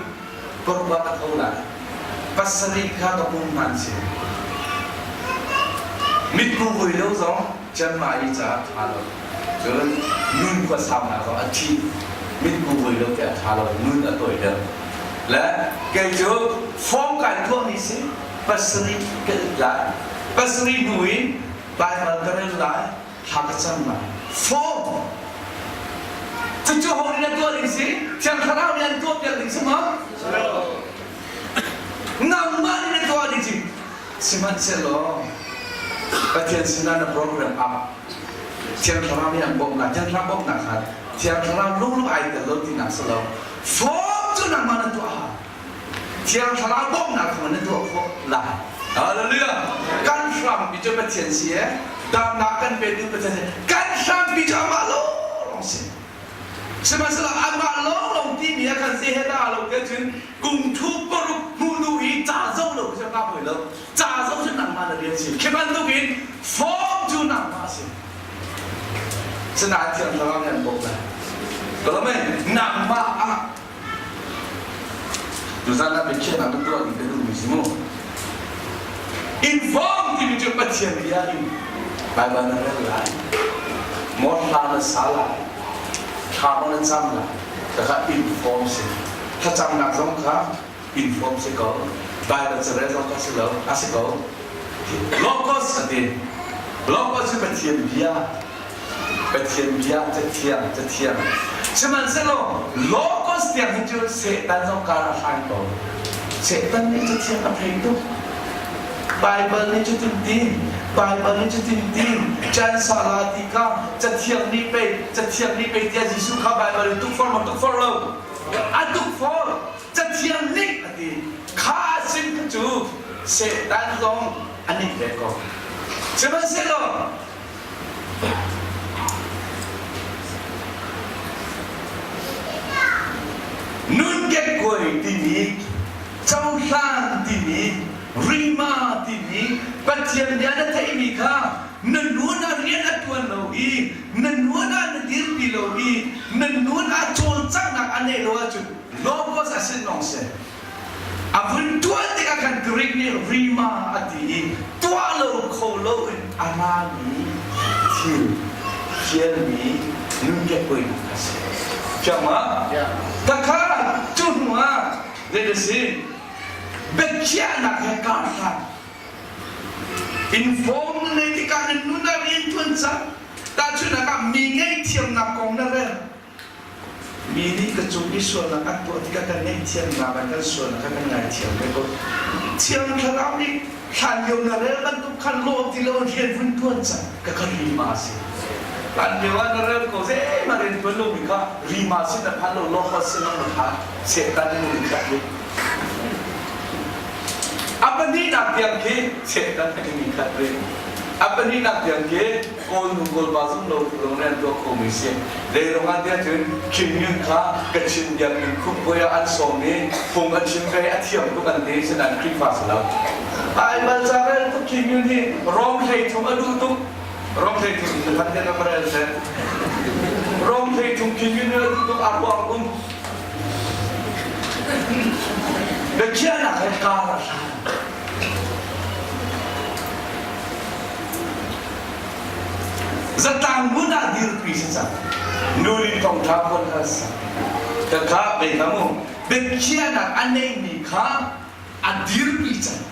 paruk ah ka tho lai. Pasarih kha ka pum hman si. Mitku vui lo zong Chiangmai i caah ṭha lo. Cun nun khua saunak zong a thi. Mitku vui lo ti a ṭha lo. Nun a tawi deuh. Le kei cu form kai tuahmi si pasarih ka it lai. Pasarih hnu in Baibal ka rel lai, thla ka cam lai. Form! Cucu ho nih na tuah ding si? Thiang Thlarau nih an tuah piak ding si maw? Nangmah nih na tuah ding si. Sihmanhsehlaw Pathian sinah na program ah Thiang Thlarau nih an bawmhnak, Thiang Thlarau bawmhnak kha Thiang Thlarau lunglung ai tel lo tinak si lo. Form cu nangmah na tuah hau. Thiang Thlarau bawmhnak kha na tuah khawh lai. Hallelujah! Kan hrampi cu Pathian si e, damnak kan petu Pathian si. Kan hrampi cu amah lawng si. Sihmanhsehlaw amah lawnglawng timi ah khan zei he dah aa lo ti ahcun kum thu paruk hmuh duh i ca zoh lo khi cu a poi lo. Ca zoh cu nangmah na rian si. Khi bantukin form cu nangmah a si. Sinain Thiang Thlarau nih an bawmh lai. Ka lawm e, nangmah ah Tuzan ah biakhiahnak na tuah ding ka duhmi si mu. Inform timi cu Pathian bia in Baibal na rel lai, maw hla na sa lai, thla maw na cam lai, kha inform si. Thlacamnak zong kha inform si ko. Baibal carel zong kha si lo, a si ko. Logos a ti. Logos cu Pathian bia. Pathian bia cathiang cathiang. Sihmanhsehlaw logos tiang hi cu Satan zong kar a hlan ko. Satan nih cathiang a thei tuk. Baibal nih cutin ti, Baibal nih cutin ti, chan sala ti kha cathiang nih pei, cathiang nih pei tiah Jesuh kha Baibal in tukforh maw tukforh lo? A tukforh. Cathiang nih a ti. Kha sin kha cu Satan zong an in ve ko. Sihmanhsehlaw nun kekkuai timi cohlan timi rima timi Pathian bia na theihmi kha na nun ah rian a ṭuan lo i na nun ah na dirpi lo i na nun ah cawlcanghnak a neih lo ahcun logos a sin lawng si. A vun tuan tikah khan Greek nih rima a ti i tuah lo kho lo in a rami thil fialmi nunkekkuainak a si. Fiang ma? Takha cu hnu ah zei a si? Biakhiahnak he kar hlan. Inform na nei tikah na nun ah rian tuan cang. Tahchunhnak ah mi ngaihthiamnak kong na rel. Mi nih ka cung i sualnak an tuah tikah kan ngaihthiamnak ah kan sualnak kha kan ngaithiam ve ko. Thiang Thlarau nih hlan lio na rel bantuk khan lawh ti lo rian vun tuan cang ka kha rima a si. Hlan lio ah na rel ko zeihmah rian tuan lomi kha rima sin na phan lo lawh sin na phan Satan nih in khat rih. A pahnihnak tiang khi Satan nih in khat rih. A pahnihnak tiang khi Kawl nu Kawl pa zumh lo tu lawng nih an tuah khomi si. Leirung ah tiah cun Khin Nyunt kha Kachin biakinn khumpuai ah an sawm i phung a chim ve a thiam tuk an ti sinain Khrihfa si lo. Baibal ca rel tuk Khin Nyunt hi Rom hleithum a duh tuk. Rom hleithum na than tiah ka rel seh. Rom hleithum Khin Nyunt a duh tuk a ruang um. Biakhiahnak he kar a hlan. Zatlang hmun ah dirpi si cang. Nu nih thawngṭha phuan kha sak. Ka kha bei hlah mu. Biakhiahnak a neimi kha a dirpi cang.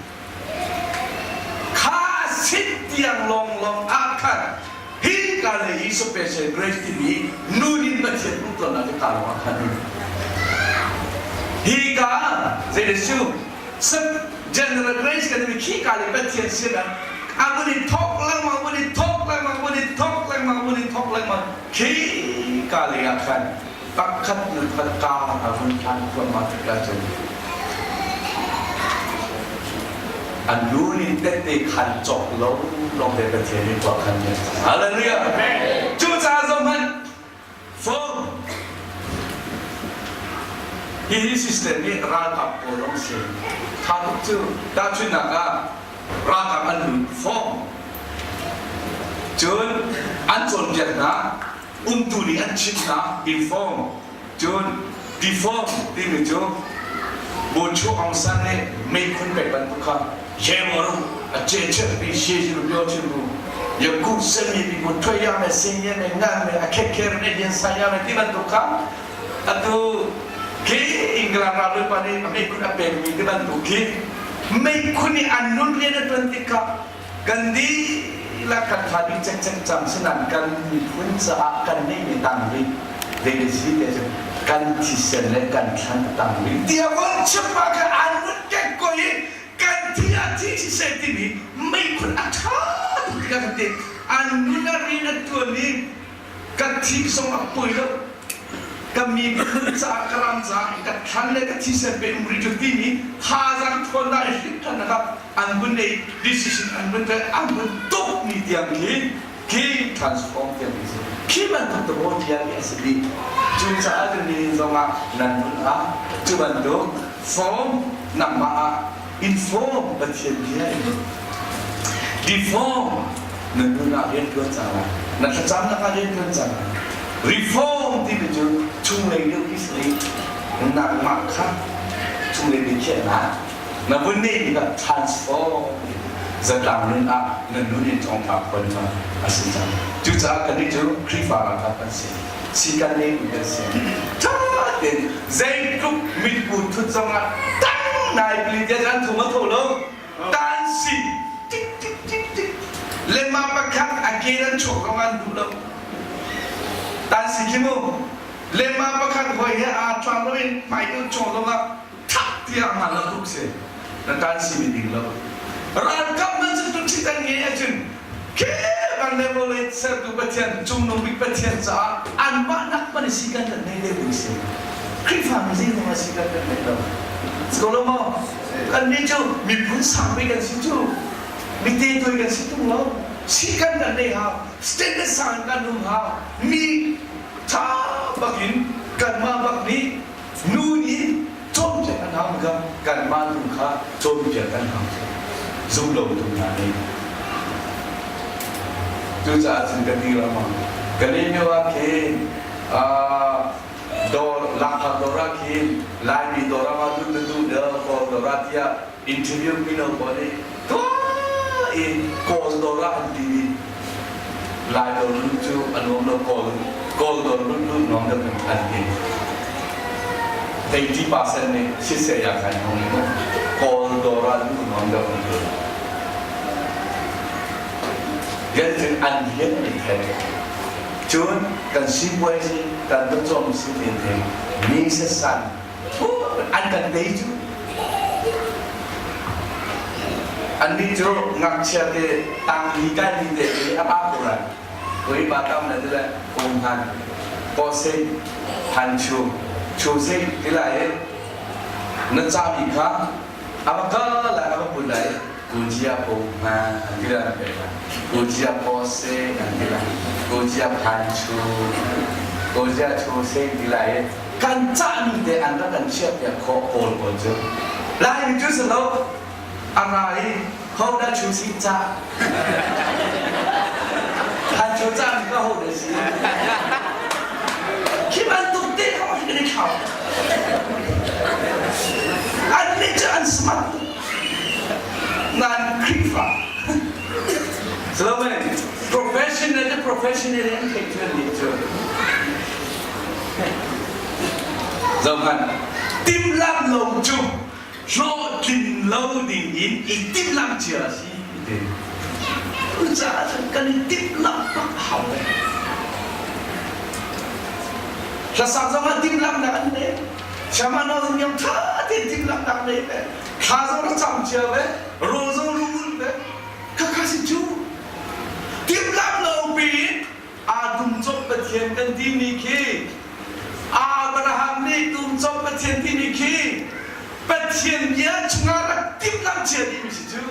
Kha sit tiang lawnglawng ah khan hi ka le hi special grace timi nu nih Pathian hmuhtonnak hi ka lawng ah khan hi ka zei da su General Grace kan mi khi ka le Pathian sin ah a vun i thok lengmang vun i thok lengmang vun i thok lengmang vun i thok lengmang khi ka le ah khan pakhat nu pakhat ka a vun hlan thluahmah tikah cun an nu nih tette khan cawk lo lawng te Pathian nih tuah khan Hallelujah cucaah zohhmanh Fung! Hihi system nih ralkap pawl lawng si. Tha tuk cu. Tahchunhnak ah ralkap an lut fawm. Cun an cawnpiak hna, umtu nih an chimh hna, inform. Cun deform timi cu Bochu Aung San nih meikhun pek bantuk kha Yemoru a che che pi she shi pyo chin ru ya ku sen mi pi ku thoi ya me sing ye me ngan me a khe khe ne yin sa ya me ti bantuk kha atu khi England ral pa nih meikhun a pek mi ti bantuk khi meikhun i an nun rian a tuan tikah kan dihlak kan tha dih cekcek cang sinan kan miphun caah kan neihmi tang rih zei si te cu kan thisen le kan thlan tang rih tiah von chim ah khan an vun kek ko i kan thi ah thi siseh timi meikhun a ṭha tuk ti kan ti an nun a rin a tuan i kan thi zong a poi lo ka miphun caah ka ram caah ka thlan le ka thisen pe um rih cu timi thazaang ṭhawnnak i hrinṭhan kha an vun ei decision an vun an vun tuk mi tiang khi khi transform tiang khi si khi bantuk te maw tiang khi a si dih cucaah cun nihin zong ah nan nun ah cu bantuk form nangmah ah inform Pathian bia in deform na nun ah rian tuan cang lai na thlacamnak ah rian tuan cang lai reform timi cu chunglei deuh khi si nangmah kha chunglei biakhiahnak Na vun neihmi kha transform zatlang nun ah na nun in thawngtha phuan kha a si cang. Cucaah kannih cu Khrihfa ralkap kan si. Si kan neihmi kan si. Ṭha tein zeitluk mitku thut zongah tang nai pli tiah an thum a tho lo. Tan si tik tik tik tik. Lema pakhat a ke an chuak zong an duh lo. Tan si khi mu lema pakhat hoi he aa tlang loin hmai deuh cawng zongah thak tiah ngan lo tuk si. Na tan si mi ding lo. Ralkap nan cu tuṭhit an ngei ahcun khi van le vawlei sertu Pathian cungnung bik Pathian caah anmah nak hmanh si kan kan ngei deuh ding si. Khrihfa mi zeizong ah si kan kan ngei lo. Si ko lo maw? Kannih cu miphun sangpi kan si cu. Mite tuai kan si tung lo. Si kan kan nei hau. Standard sang in kan um hau. Mi ṭha bak in kanmah bak nih nu nih cawnpiak an hau kha kanmah tu kha cawnpiak kan hau. Zum lo tu hna nih. Cucaah cun ka ti lengmang. Kalaymyo ah khin dawr lakphak dawr ah khin Laimi dawr ah ma duh na duh deuh Kawl dawr ah tiah interview mino pawl nih tuah in Kawl dawr ah an ti dih. Lai dawr lut cu a nuam lo Kawl Kawl dawr lut lut nuam deuh in an ti. 80% nih siseh ya khan hong ni mu Kawl dawr ah luh nuam deuh an ti. Rian cun an rian an i theih. Cun kan sipuazi, kan pawcawm si tin hi mi setsan an kan tei cu. Annih cu ngakchia te tangli kaimi te i a pa ko lai. Koi pa tam le tile kum han, kawsei, han chu, chu sing ti lai i na cami kha a va kal lai a va pun lai Kujia po ma an ti lai pe lai. Kujia po se an ti lai. Kujia phan chu, kujia chu se ti lai i kan cahmi te an rak kan chiah piak khawh kawl pawl cu. Laimi cu si lo a ra i ho dah chu si cah. Phan chu cahmi ka ho dah si. Khi bantuk te kha kan i thlau. An nih cu an smart tuk. Nan Khrihfa. Slogan professional le professional in theih cu nih cu. Zohhmanh. Timhlamh lo cu hlawhtlin lo ding in i timhlamh cia a si ti. Cucaah cun kan i timhlamh bak a hau ve. Hlasak zong ah timhlamhnak an nei. Siamano zong yam ṭha tein timhlamhnak nei ve. Thla zong rak cam cia ve. Rawl zong rul ve. Khakha si cu. Timhlamh lo piin aa tum cop Pathian kan timi khi Abraham nih tum cop Pathian timi khi Pathian bia chungah rak timhlamh cia dihmi si cu.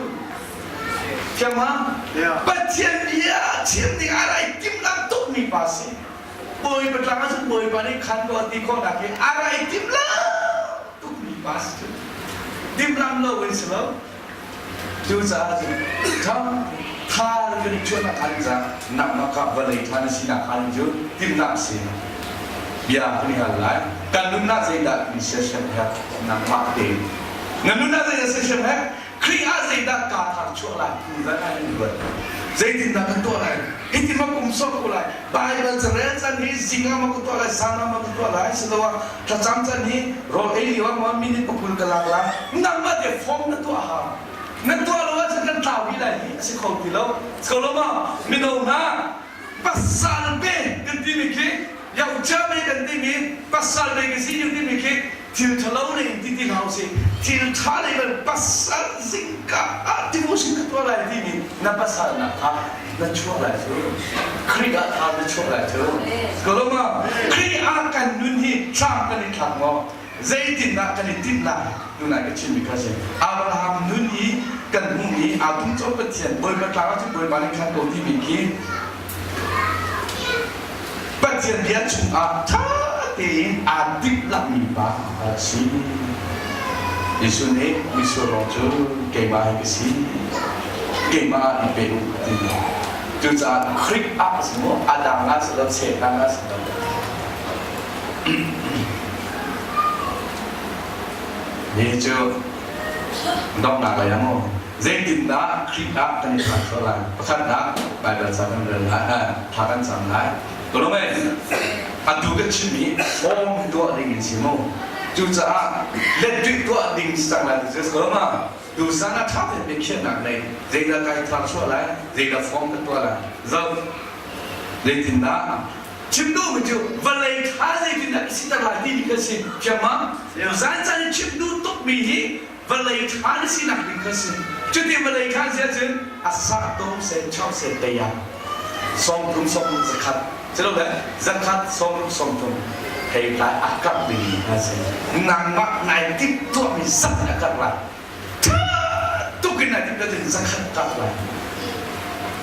Thiam ma? Pathian bia chim ding ah rak i timhlamh tukmi pa si. Bawipa tlang ah cun Bawipa nih khan ko a ti khawhnak hi a rak i timhlamh tukmi pa si cu. Timhlamh lo in si lo. Cucaah cun tha tha kan i chuahnak khan ca nangmah kha vawlei tha na sinak khan cu timhlamh si. Bia kan i hal lai. Kan nunnak zeidah kan siasem hek nangmah tein. Na nunnak zeidah siasem hek? Khrih ah zeidah kaa thar chuah lai tu zan ah in ruat. Zeitindah kan tuah lai? Hitin ma kum sok ko lai. Bible carel can hi zing ah ma ka tuah lai, zan ah ma ka tuah lai. Siloah thlacam can hi rawl ei lio ah ma minute pakul ka lak lai. Nangmah te form na tuah hau. Na tuah lo ahcun kan tlau rih lai hi a si kho ti lo. Si ko lo ma? Mino hna pasal pe kan timi khi yohcha me kan timi pasal me ka si timi khi thil ṭhalo le in ti ti hlah usih thil ṭha lei bal pasal zingka ah devotion ka tuah lai timi na pasal nak kha na chuah lai cu Khrih ah tha na chuah lai cu koloma Khrih ah kan nun hi thlam kan i thlak maw zeitindah kan i timh lai tunai ka chimmi kha si Abraham nun i kan hmuhmi aa tum cawm Pathian Bawipa tlang ah cun Bawipa nih khan ko timi khi Pathian bia chungah ṭha tein aa timhlamhmi pa a si. Jesuh nih mitsur rong cu keimah hi ka si, keimah ah i pe u a ti. Cucaah Khrih ah a si maw, a dang ah si lo, Satan ah si lo. Hi cu donghnak lei ah maw Zeitindah Khrih ah kan i transfer lai? Pakhatnak, Baibal ca kan rel lai, thla kan cam lai. Ka Atu kan chimmi form tuah ding in si mu. Cucaah lettuih tuah ding si cang lai ti cu ko ma. Tuzan ah ṭha tein biakhiahnak nei. Zeidah kai transfer lai? Zeidah form ka tuah lai? Zoh. Zeitindah? Chim duhmi cu vawlei ṭha zeitindah ka siter lai timi kha si. Fiang ma? Zan caan i chim duh tukmi hi vawlei ṭha na sinak ding kha si. Cuti vawlei ṭha si ahcun a sah tom se chau se tei ah 30 sawmruk zakhat silole zakhat 60 30 hei tlai a karh dingmi hna si. Nangmah nai timhtuahmi zat in a karh lai. Ṭha tuk in nai timhtuah cun zakhat karh lai.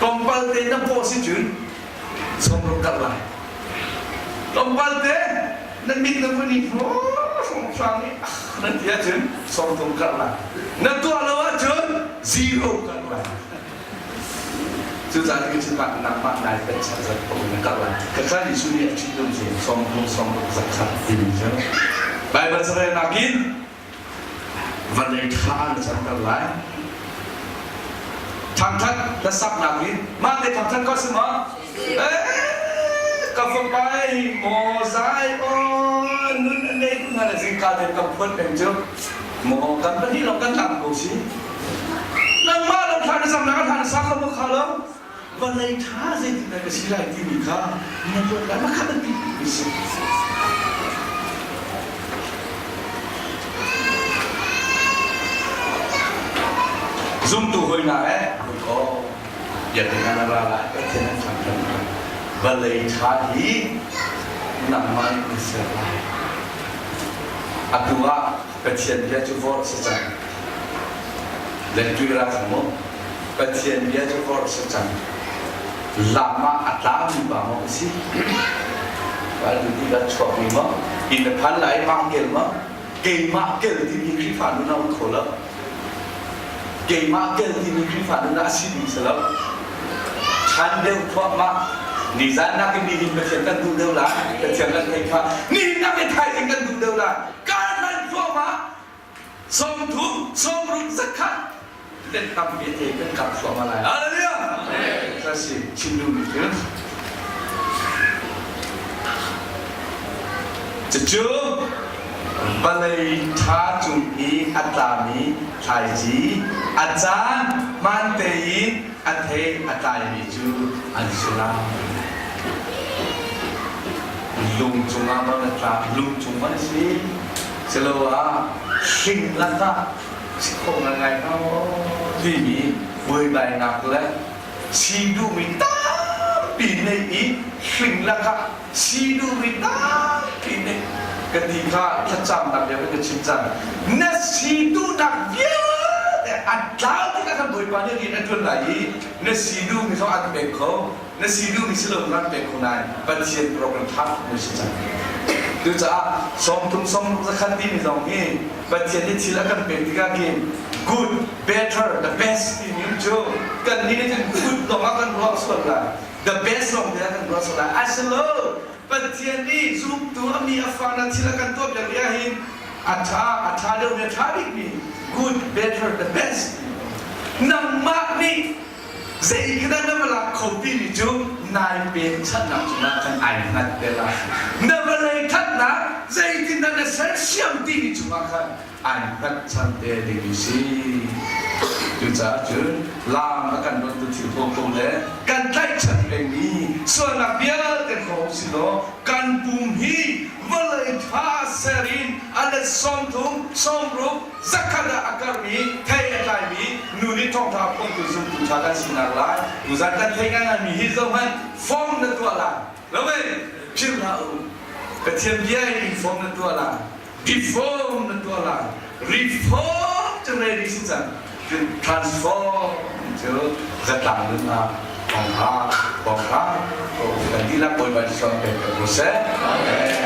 Tlawmpal te na paw si cun 60 karh lai. Tlawmpal te na mit na vun i hrawng i na ti ahcun 30 karh lai. Na tuah lo ahcun zero karh lai. Cucaah cu mah nangmah nai pekchanh zat paoh in na karh lai. Khakha Jesuh nih a ṭhitum cu 30 sawmruk zakhat timi cu Baibal carelnak in vawlei ṭha na canter lai. Thangṭhat hlasaknak in mah te thangṭhat ko si maw? Eh, ka fapai maw zai aw nun a nei tu hna le zingka te kan phuan peng cu maw kan pahnih lawng kan tlang ko si. Nangmah lo thla na zam na thla na sa kho maw kha lo vawlei ṭha zeitindah ka si lai timi kha na ruat lai makha na ti mi si. Zumtu hoi na eh ko biakinn ah na ra lai Pathian an thangṭhat lai vawlei ṭha hi nangmah nih na ser lai. Atu ah Pathian bia cu vorh si cang. Lenṭui ra cang mu. Pathian bia cu vorh si cang. Lam ah a tlangmi pa maw ka si? Ral ti ka chuakmi maw? Inn na phan lai mah kel maw? Keimah kel timi Khrihfa nun a um kho lo. Keimah kel timi Khrihfa nun ah a si ding si lo. Ṭhan deuh thluahmah. Nizan nakin nihin Pathian kan duh deuh lai. Pathian kan theih kha. Nihin nakin thaizing kan duh deuh lai. Kar hlan thluahmah 30 sawmruk zakhat let tampi te kan kap thluahmah lai. Hallelujah! Amen. Si chim duhmi cu cucu vawlei ṭha cung i a tlami thlaici a caan hmaan tein a thei a tlaimi cu an si lai. Lung cungah maw na tlak? Lung cung maw na si? Siloah hling lakah si kho ngaingai hnga maw timi buaibainak le si duhmi tampi neih i hling lakah si duhmi tampi neih ka ti kha thlacamnak bia ka chim cang. Na si duhnak vialte a tlau tikah khan Bawipa nih rian a ṭuan lai i na si duhmi zong an pek kho. Na si duhmi si lo kan pek ko nain Pathian program ṭha tuk si cang. Cucaah 30 sawmruk zakhat timi zong hi Pathian nih thil a kan pek tikah khin good, better, the best timi cu kan nih nih cun good lawng ah kan ruah sual lai. The best lawng te ah kan ruah sual lai. Asilo Pathian nih zumtu a mi a fa na thil a kan tuah piak ah hin a ṭha a ṭha deuhmi a ṭha bikmi good, better, the best nangmah nih Zei khi dah na va lak kho timi cu nai pekchanhnak cungah khan ai hngat te lai. Na vawlei ṭhatnak zeitindah na sersiam timi cungah khan ai hngatchan te ding a si. Cucaah cun laam a kan rontu thil koko le kan tlaihchan pengmi sualnak vialte kho si law kan pum hi vawlei ṭha ser in a let 30 sawmruk zakhat ah a karmi thei a tlaimi nu nih thawngṭha phungtu zumtu ṭha kan sinak lai tuzan kan thei ngaingaimi hi zohhmanh form na tuah lai lo mei philh hlah u Pathian bia in form na tuah lai reform na tuah lai reform cu ready si cang cun transform cu zatlang nunnak thawngṭha thawngṭha kan dihlak Bawipa Jesuh pek ko seh. Amen.